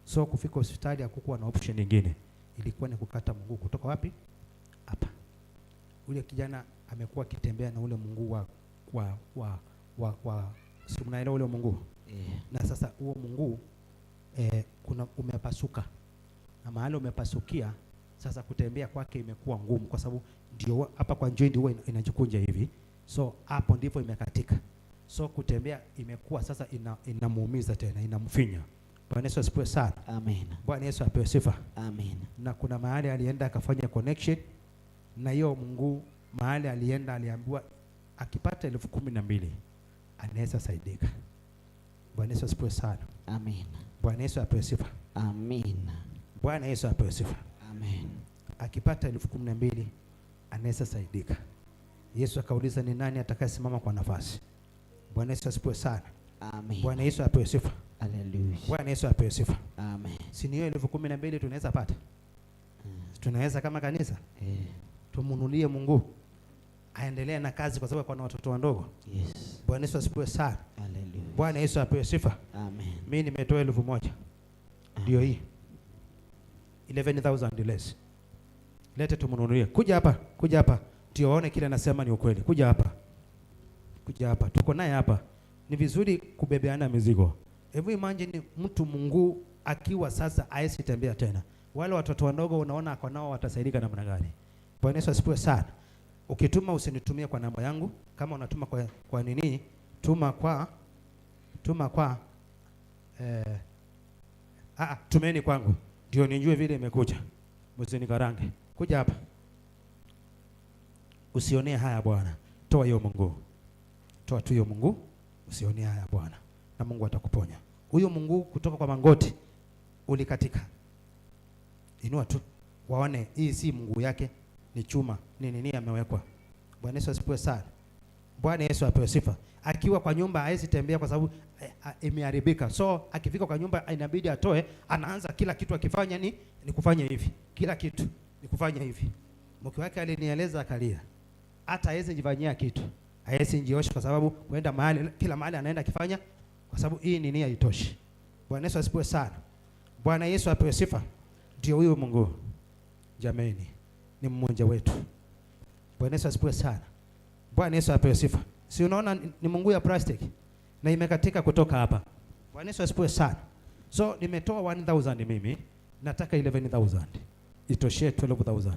So kufika hospitali hakukuwa na option nyingine, ilikuwa ni kukata mguu kutoka wapi? Hapa. Ule kijana amekuwa akitembea na ule mguu wa si mnaelewa ule mguu? Yeah. Na sasa huo mguu kuna umepasuka. Na mahali umepasukia sasa kutembea kwake imekuwa ngumu kwa sababu ndio hapa kwa joint huwa inajikunja hivi. So hapo ndipo imekatika. So kutembea imekuwa sasa inamuumiza tena, inamfinya. Bwana Yesu asifiwe sana. Amen. Bwana Yesu apewe sifa. Amen. Na kuna mahali alienda akafanya connection na hiyo mguu, mahali alienda aliambiwa akipata 12,000 anaweza saidika. Bwana Yesu asifiwe sana. Amen. Bwana Yesu apewe sifa. Amen. Bwana Yesu apewe sifa. Amen. Akipata 12,000 anaweza saidika. Yesu akauliza ni nani atakayesimama kwa nafasi? Bwana Yesu asifiwe sana. Amen. Bwana Yesu apewe sifa. Hallelujah. Bwana Yesu apewe sifa. Amen. Si ni hiyo 12,000 tunaweza pata? Tunaweza kama kanisa? Tumunulie Mungu aendelee na kazi kwa sababu kuna watoto wadogo. Yes. Bwana Yesu asifiwe sana. Hallelujah. Bwana Yesu apewe sifa. Amen. Mimi nimetoa 1,000. Ndio hii. 11,000 less. Lete tumunulie. Kuja hapa, kuja hapa. Ndio waone kile nasema ni ukweli. Kuja hapa. Kuja hapa. Tuko naye hapa. Ni vizuri kubebeana mizigo. Hebu imagine mtu Mungu akiwa sasa haezi tembea tena. Wale watoto wadogo unaona ako nao watasaidika namna gani? Bwana Yesu asifiwe sana. Ukituma usinitumie kwa namba yangu. Kama unatuma kwa nini? Tuma kwa, tuma kwa, tumeni kwangu. Ndio nijue vile imekuja. Msinikarange. Kuja hapa. Usionee haya Bwana. Toa hiyo Mungu. Toa tu hiyo Mungu. Usionee haya Bwana. Na Mungu atakuponya. Huyo Mungu kutoka kwa mangoti ulikatika. Inua tu waone hii si Mungu yake, ni chuma, ni nini amewekwa. Bwana Yesu asifiwe sana. Bwana Yesu apewe sifa. Akiwa kwa nyumba haezi tembea kwa sababu imeharibika. So akifika kwa nyumba inabidi atoe, anaanza kila kitu akifanya ni kufanya hivi. Kila kitu ni kufanya hivi. Mke wake alinieleza akalia. Hata haezi jifanyia kitu. Haezi jiosha kwa sababu kwenda mahali, kila mahali anaenda akifanya kwa sababu hii nini haitoshi. Bwana Yesu asifiwe sana. Bwana Yesu apewe sifa. Ndio huyo Mungu. Jameni, ni mmoja wetu. Bwana Yesu asifiwe sana. Bwana Yesu apewe sifa. Si unaona ni Mungu ya plastic na imekatika kutoka hapa. Bwana Yesu asifiwe sana. So nimetoa 1000 mimi, nataka 11000. Itoshee 12000.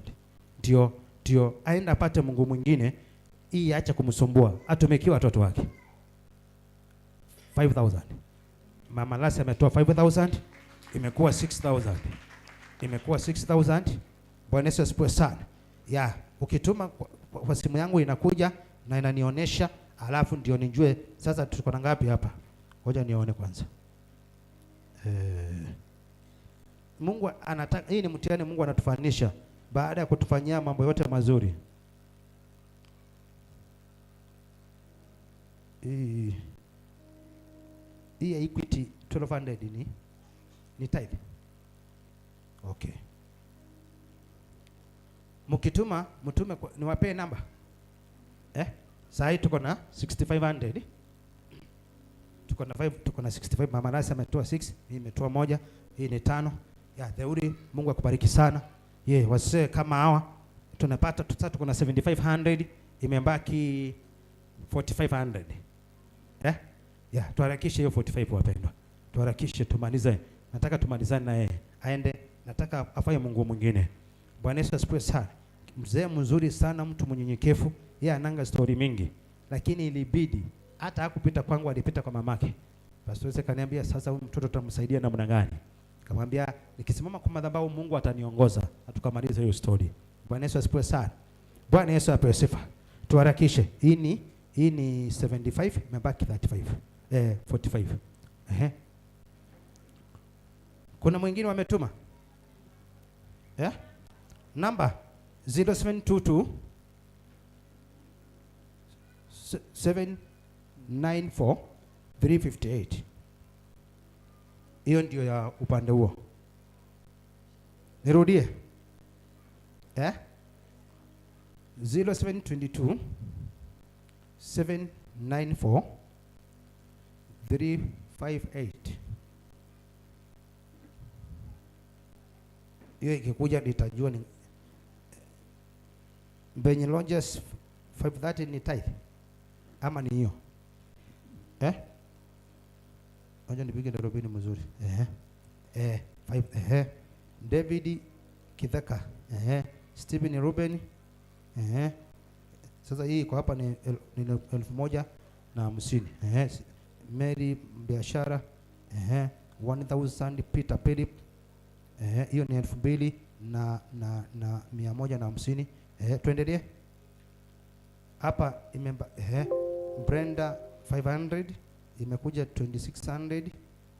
Ndio aenda apate Mungu mwingine, hii acha kumsumbua, atumikie watoto wake. 5000. Mama Lasi ametoa 5000, imekuwa 6000. Imekuwa 6000. Bwana Yesu asifiwe sana. Ya, ukituma kwa simu yangu inakuja na inanionyesha, alafu ndio nijue sasa tuko na ngapi hapa. Ngoja nione kwanza. Mungu anataka, hii ni mtihani Mungu anatufanisha baada ya kutufanyia mambo yote mazuri. Hii ya Equity 1200 ni tithe. Okay. Mkituma, mtume kwa, niwapee namba. Saa hii tuko na 6500. Tuko na 5, tuko na 65. Mama Nasi ametoa 6, mimi nimetoa 1, hii ni 5. Ya Theuri, Mungu akubariki sana. Ye, wasee kama hawa tunapata, sasa tuko na 7500, imebaki 4500. Ya, tuharakishe hiyo 45 wapendwa. Tuharakishe tumalize. Nataka tumalizane na yeye. Aende, nataka afanye Mungu mwingine. Bwana Yesu asifiwe sana. Mzee mzuri sana, mtu mnyenyekevu. Yeye ananga story mingi. Lakini ilibidi hata hakupita kwangu, alipita kwa mamake. Pastor Jose kaniambia sasa huyu mtoto tutamsaidia namna gani? Nikamwambia nikisimama kwa madhabahu Mungu ataniongoza. Na tukamaliza hiyo story. Bwana Yesu asifiwe sana. Bwana Yesu apewe sifa. Tuharakishe. Hii ni 75, imebaki 35. 45. Kuna mwingine wametuma? Number 0722 794 358. Hiyo ndio ya upande huo. Nirudie. 0722 794 358. Hiyo ikikuja nitajua ni Benny Rogers 530 ni tithe ama ni hiyo? Ngoja nipige darubini mzuri. 5, David Kithaka. Stephen Ruben. Sasa hii kwa hapa ni 1050. Mary Biashara. 1000 Peter Philip. Hiyo ni elfu mbili na mia moja na hamsini. Tuendelee. Hapa Brenda 500 imekuja 2600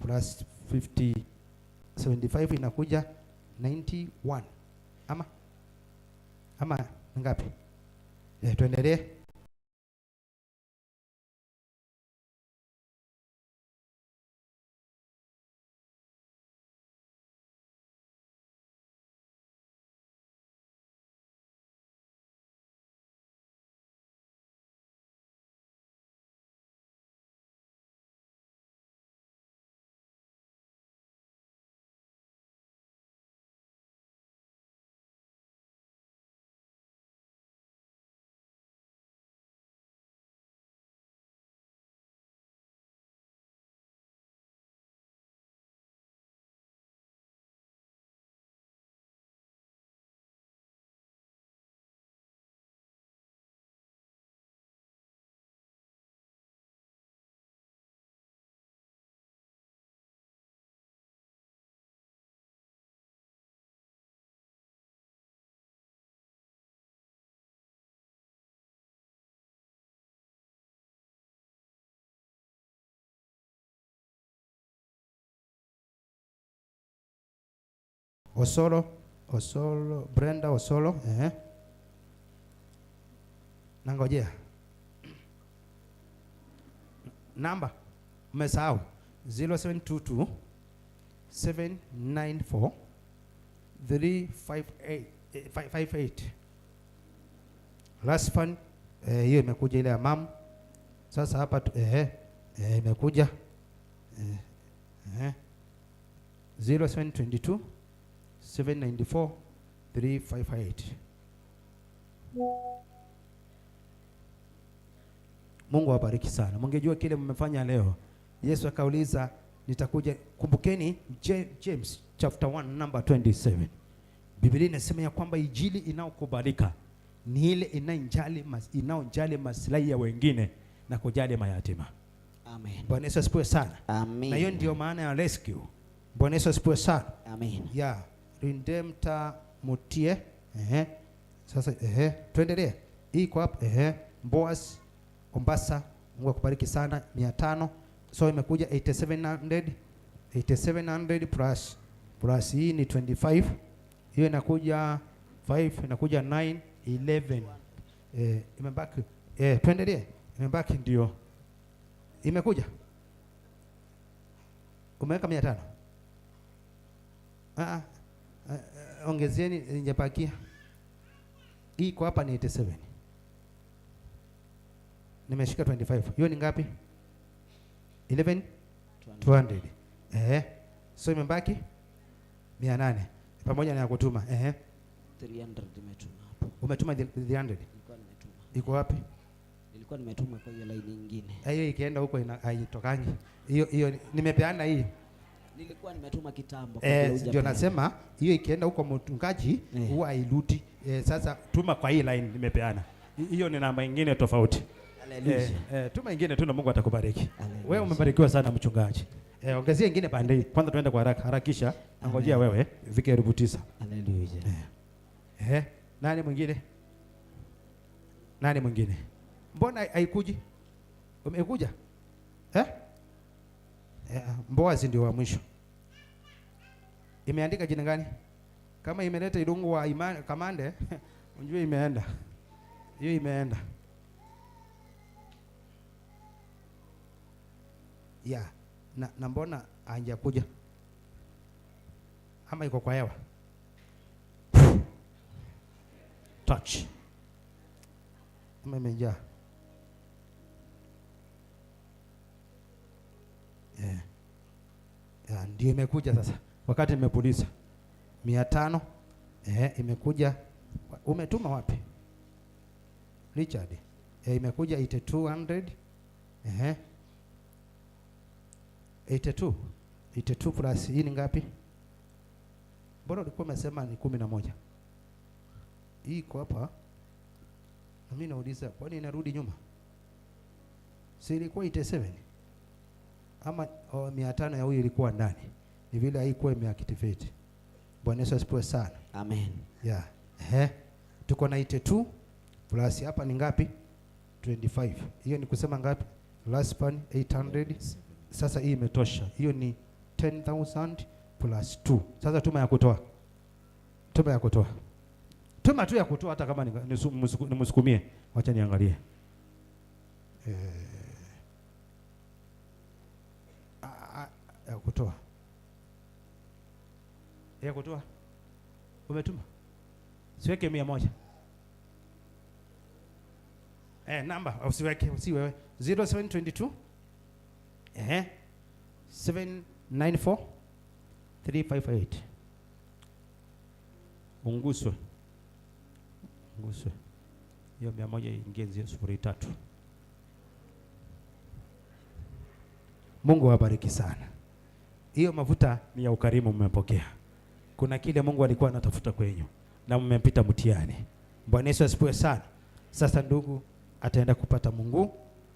plus 50 75 inakuja 91. Ama ngapi? Tuendelee. Osolo, Osolo, Brenda Osolo, Nangojea. Namba mmesahau 0722 794 358, 58. Last one, hiyo imekuja ile ya mamu. Sasa hapa tu, imekuja. 0722 794 358. Mungu awabariki sana. Mungejua kile mmefanya leo. Yesu akauliza nitakuja. Kumbukeni James chapter 1 number 27. Biblia inasema ya kwamba injili inayokubalika ni ile inayojali maslahi ya wengine na kujali mayatima. Amen. Bwana Yesu asifiwe sana. Amen. Na hiyo ndio maana ya rescue. Bwana Yesu asifiwe sana. Amen. Ya Rindemta Mutie. Ehe. Sasa ehe, tuendelee. Hii kwa hapa ehe, Boaz Ombasa, Mungu akubariki sana 500. So imekuja 8700, 8700 plus hii ni 25. Hiyo inakuja 5, inakuja 9, 11. Imebaki tuendelee. Imebaki ndio. Imekuja. Umeweka 500. Ongezieni njepakia. Hii kwa hapa ni 87. Nimeshika 25. Hiyo ni ngapi? 11 200. So imebaki 800 pamoja na ya kutuma. 300 nimetuma hapo. Umetuma 300? Nilikuwa nimetuma. Iko wapi? Nilikuwa nimetuma kwa hiyo line nyingine. Hiyo ikienda huko haitokangi. Hiyo nimepeana hii. Nilikuwa nimetuma kitambo. Ndio nasema hiyo ikienda huko mtungaji huwa hairudi. Sasa tuma kwa hii line nimepeana. Hiyo ni namba nyingine tofauti. Tuma nyingine tu na Mungu atakubariki. Wewe umebarikiwa sana mchungaji. Ongezea nyingine pande hii. Kwanza tuende kwa haraka, harakisha. Ngojea wewe ifike 9,000. Haleluya. Nani mwingine? Nani mwingine? Mbona haikuji? Umekuja? Mboazi ndio wa mwisho. Imeandika jina gani? Kama imeleta Irungu wa Imani Kamande, unjue imeenda. Hiyo imeenda. Ya, na mbona hajakuja? Ama iko kwa hewa? Touch. Ama imejaa. Ya, ndio imekuja sasa. Wakati nimepuliza 500, imekuja. Umetuma wapi? Richard. Imekuja 8200. 82. 82 plus hii ni ngapi? Mbona ulikuwa umesema ni 11? Hii iko hapa. Na mimi nauliza kwani inarudi nyuma? Si ilikuwa 87? Ama 500 ya huyu ilikuwa ndani. Ni vile haikuwa imeactivate. Bwana Yesu asifiwe sana. Amen. Yeah. Tuko na 82 plus hapa ni ngapi? 25. Hiyo ni kusema ngapi? Last pan 800. Sasa hii imetosha. Hiyo ni 10,000 plus 2. Sasa tuma ya kutoa. Tuma ya kutoa. Tuma tu ya kutoa hata kama nimsukumie. Wacha niangalie. Ya kutoa. Ya kutoa. Umetuma? Siweke 100. Namba usiweke, usi wewe. 0722 794 358. Unguswe. Unguswe. Hiyo 100 ingie 03. Mungu awabariki sana. Hiyo mafuta ni ya ukarimu mmepokea. Kuna kile Mungu alikuwa anatafuta kwenyu na mmepita mtihani. Bwana Yesu asifiwe sana. Sasa ndugu ataenda kupata Mungu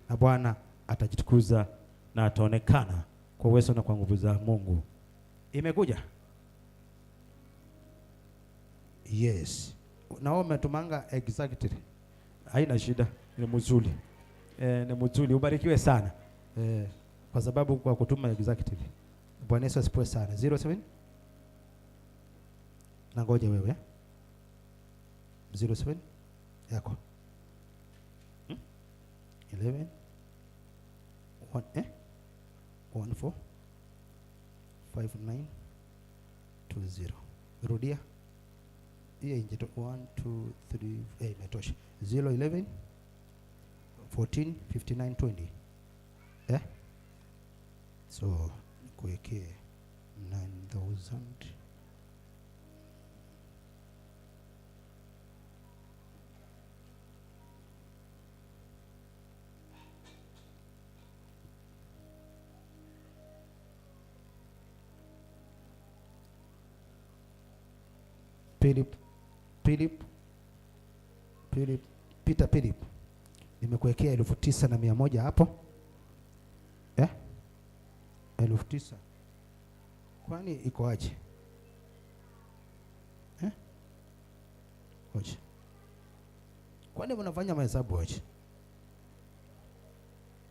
na Bwana atajitukuza na ataonekana kwa uwezo na kwa nguvu za Mungu. Imekuja? Yes. Na wewe umetumanga exactly. Haina shida, ni mzuri. Ni mzuri. Ubarikiwe sana. Kwa sababu kwa kutuma exactly. Bwana Yesu asifiwe sana. 07 na ngoja wewe. 07 yako. 11 1 1 4 5 9 2 0. Rudia. Hiyo inje 1 2 3 imetosha. 0 11 14 59 20. So kuwekee 9,000. Philip, Philip, Philip, Peter Philip. Nimekuwekea 9,100 hapo. Eh? 9,000. Kwani iko aje? Eh? Oje. Kwani mnafanya mahesabu aje?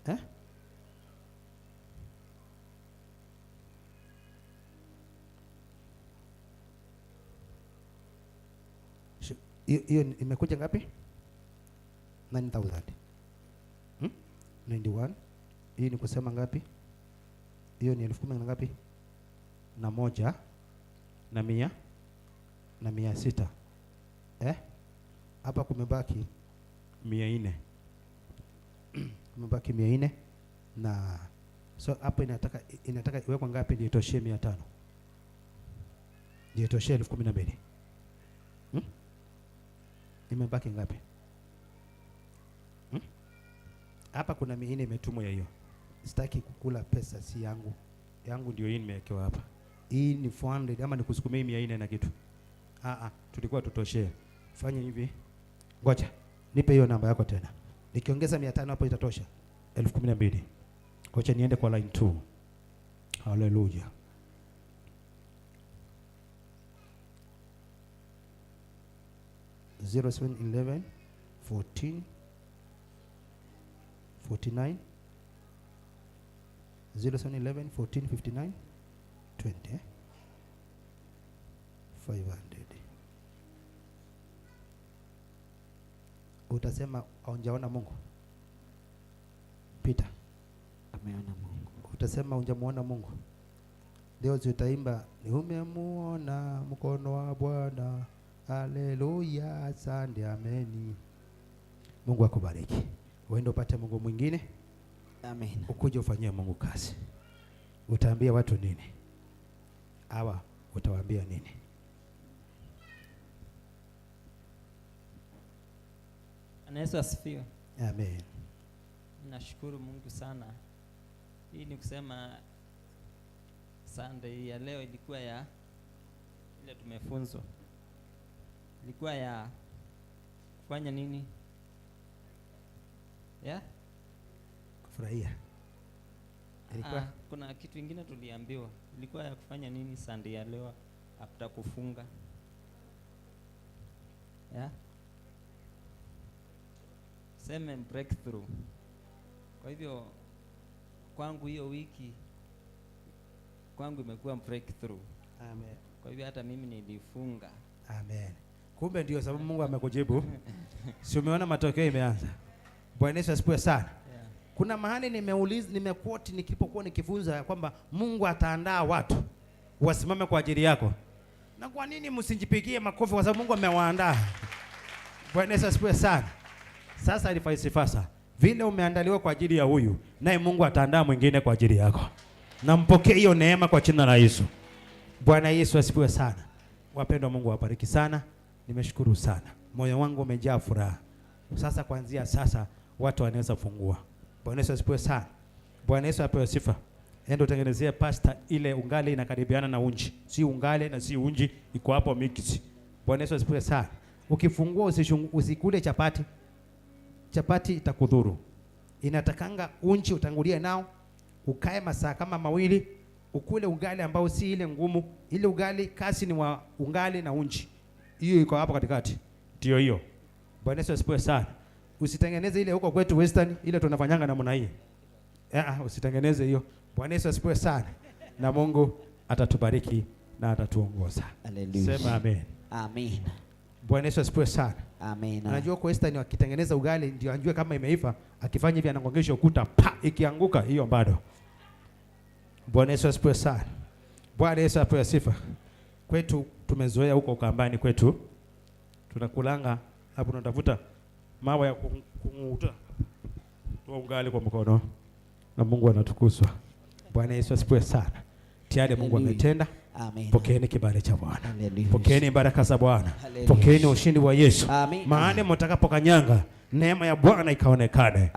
Eh? Hiyo imekuja ngapi? 9,000. 91. Hii ni kusema ngapi? Hiyo ni 10,000 na ngapi? Na moja na mia na mia sita. Hapa kumebaki 400. Kumebaki 400 na so hapo inataka iwekwe ngapi ndio itoshee 500? Ndio itoshee 12,000. Imebaki ngapi? Hapa kuna 400 imetumwa ya hiyo. Sitaki kukula pesa, si yangu. Yangu ndio hii nimewekewa hapa. Hii ni 400 ama nikusukumie 400 na kitu. Tulikuwa tutoshee. Fanya hivi. Ngoja. Nipe hiyo namba yako tena. Nikiongeza 500 hapo itatosha. 12,000. Ngoja niende kwa line 2. Hallelujah. 07 11 14 49 07 11 14 59 20 500. Utasema haunjaona Mungu? Peter ameona Mungu. Utasema hunjamuona Mungu? Leo tutaimba nimemuona mkono wa Bwana. Haleluya, asante, ameni. Mungu akubariki. Uende upate Mungu mwingine. Amen. Ukuje ufanyie Mungu kazi. Utaambia watu nini? Hawa utawaambia nini? Bwana Yesu asifiwe. Amen. Nashukuru Mungu sana. Hii ni kusema Sunday ya leo ilikuwa ya ile tumefunzwa. Ilikuwa ya kufanya nini? Ya? Kufurahia. Ilikuwa Kuna kitu kingine tuliambiwa. Ilikuwa ya kufanya nini Sunday ya leo after kufunga? Ya? Seme breakthrough. Kwa hivyo kwangu hiyo wiki kwangu imekuwa breakthrough. Amen. Kwa hivyo hata mimi nilifunga. Amen. Kumbe ndio sababu Mungu amekujibu. Si umeona matokeo imeanza. Bwana Yesu asifiwe sana. Yeah. Kuna mahali nimeuliza, nimequote nilipokuwa nikifunza kwamba Mungu ataandaa watu wasimame kwa ajili yako. Na kwa nini msijipigie makofi? Kwa sababu Mungu amewaandaa. Bwana Yesu asifiwe sana. Sasa alifalsifasa. Vile umeandaliwa kwa ajili ya huyu, naye Mungu ataandaa mwingine kwa ajili yako. Na mpokee hiyo neema kwa jina la Yesu. Bwana Yesu asifiwe sana. Wapendwa, Mungu awabariki sana. Nimeshukuru sana. Moyo wangu umejaa furaha. Sasa kuanzia sasa watu wanaweza fungua. Bwana Yesu asifiwe sana. Bwana Yesu apewe sifa. Enda utengenezee pasta ile ungali inakaribiana na unji. Si ungali na si unji, iko hapo mix. Bwana Yesu asifiwe sana. Ukifungua usikule chapati. Chapati itakudhuru. Inatakanga unji utangulie nao, ukae masaa kama mawili, ukule ugali ambao si ile ngumu. Ile ugali kasi ni wa ungali na unji. Hiyo iko hapo katikati. Ndio hiyo. Bwana Yesu asifiwe sana. Usitengeneze ile huko kwetu Western, ile tunafanyanga namna hii. Usitengeneze hiyo. Bwana Yesu asifiwe sana. Na Mungu atatubariki na atatuongoza. Hallelujah. Sema amen. Amen. Bwana Yesu asifiwe sana. Amen. Unajua kwa Western wakitengeneza ugali ndio anjue kama imeiva, akifanya hivi anagongesha ukuta, pa, ikianguka hiyo bado. Bwana Yesu asifiwe sana. Bwana Yesu apewe sifa. Kwetu tumezoea huko Ukambani kwetu tunakulanga hapo, tunatafuta mawe ya kunguta toa ugali kwa mkono na Mungu anatukuzwa. Bwana Yesu asifiwe sana. Tayari Mungu Hallelujah. ametenda. Amen. Pokeeni kibali cha Bwana. Hallelujah. Pokeeni baraka za Bwana. Hallelujah. Pokeeni ushindi wa Yesu. Amen. Maana mtakapokanyanga neema ya Bwana ikaonekane. Amen.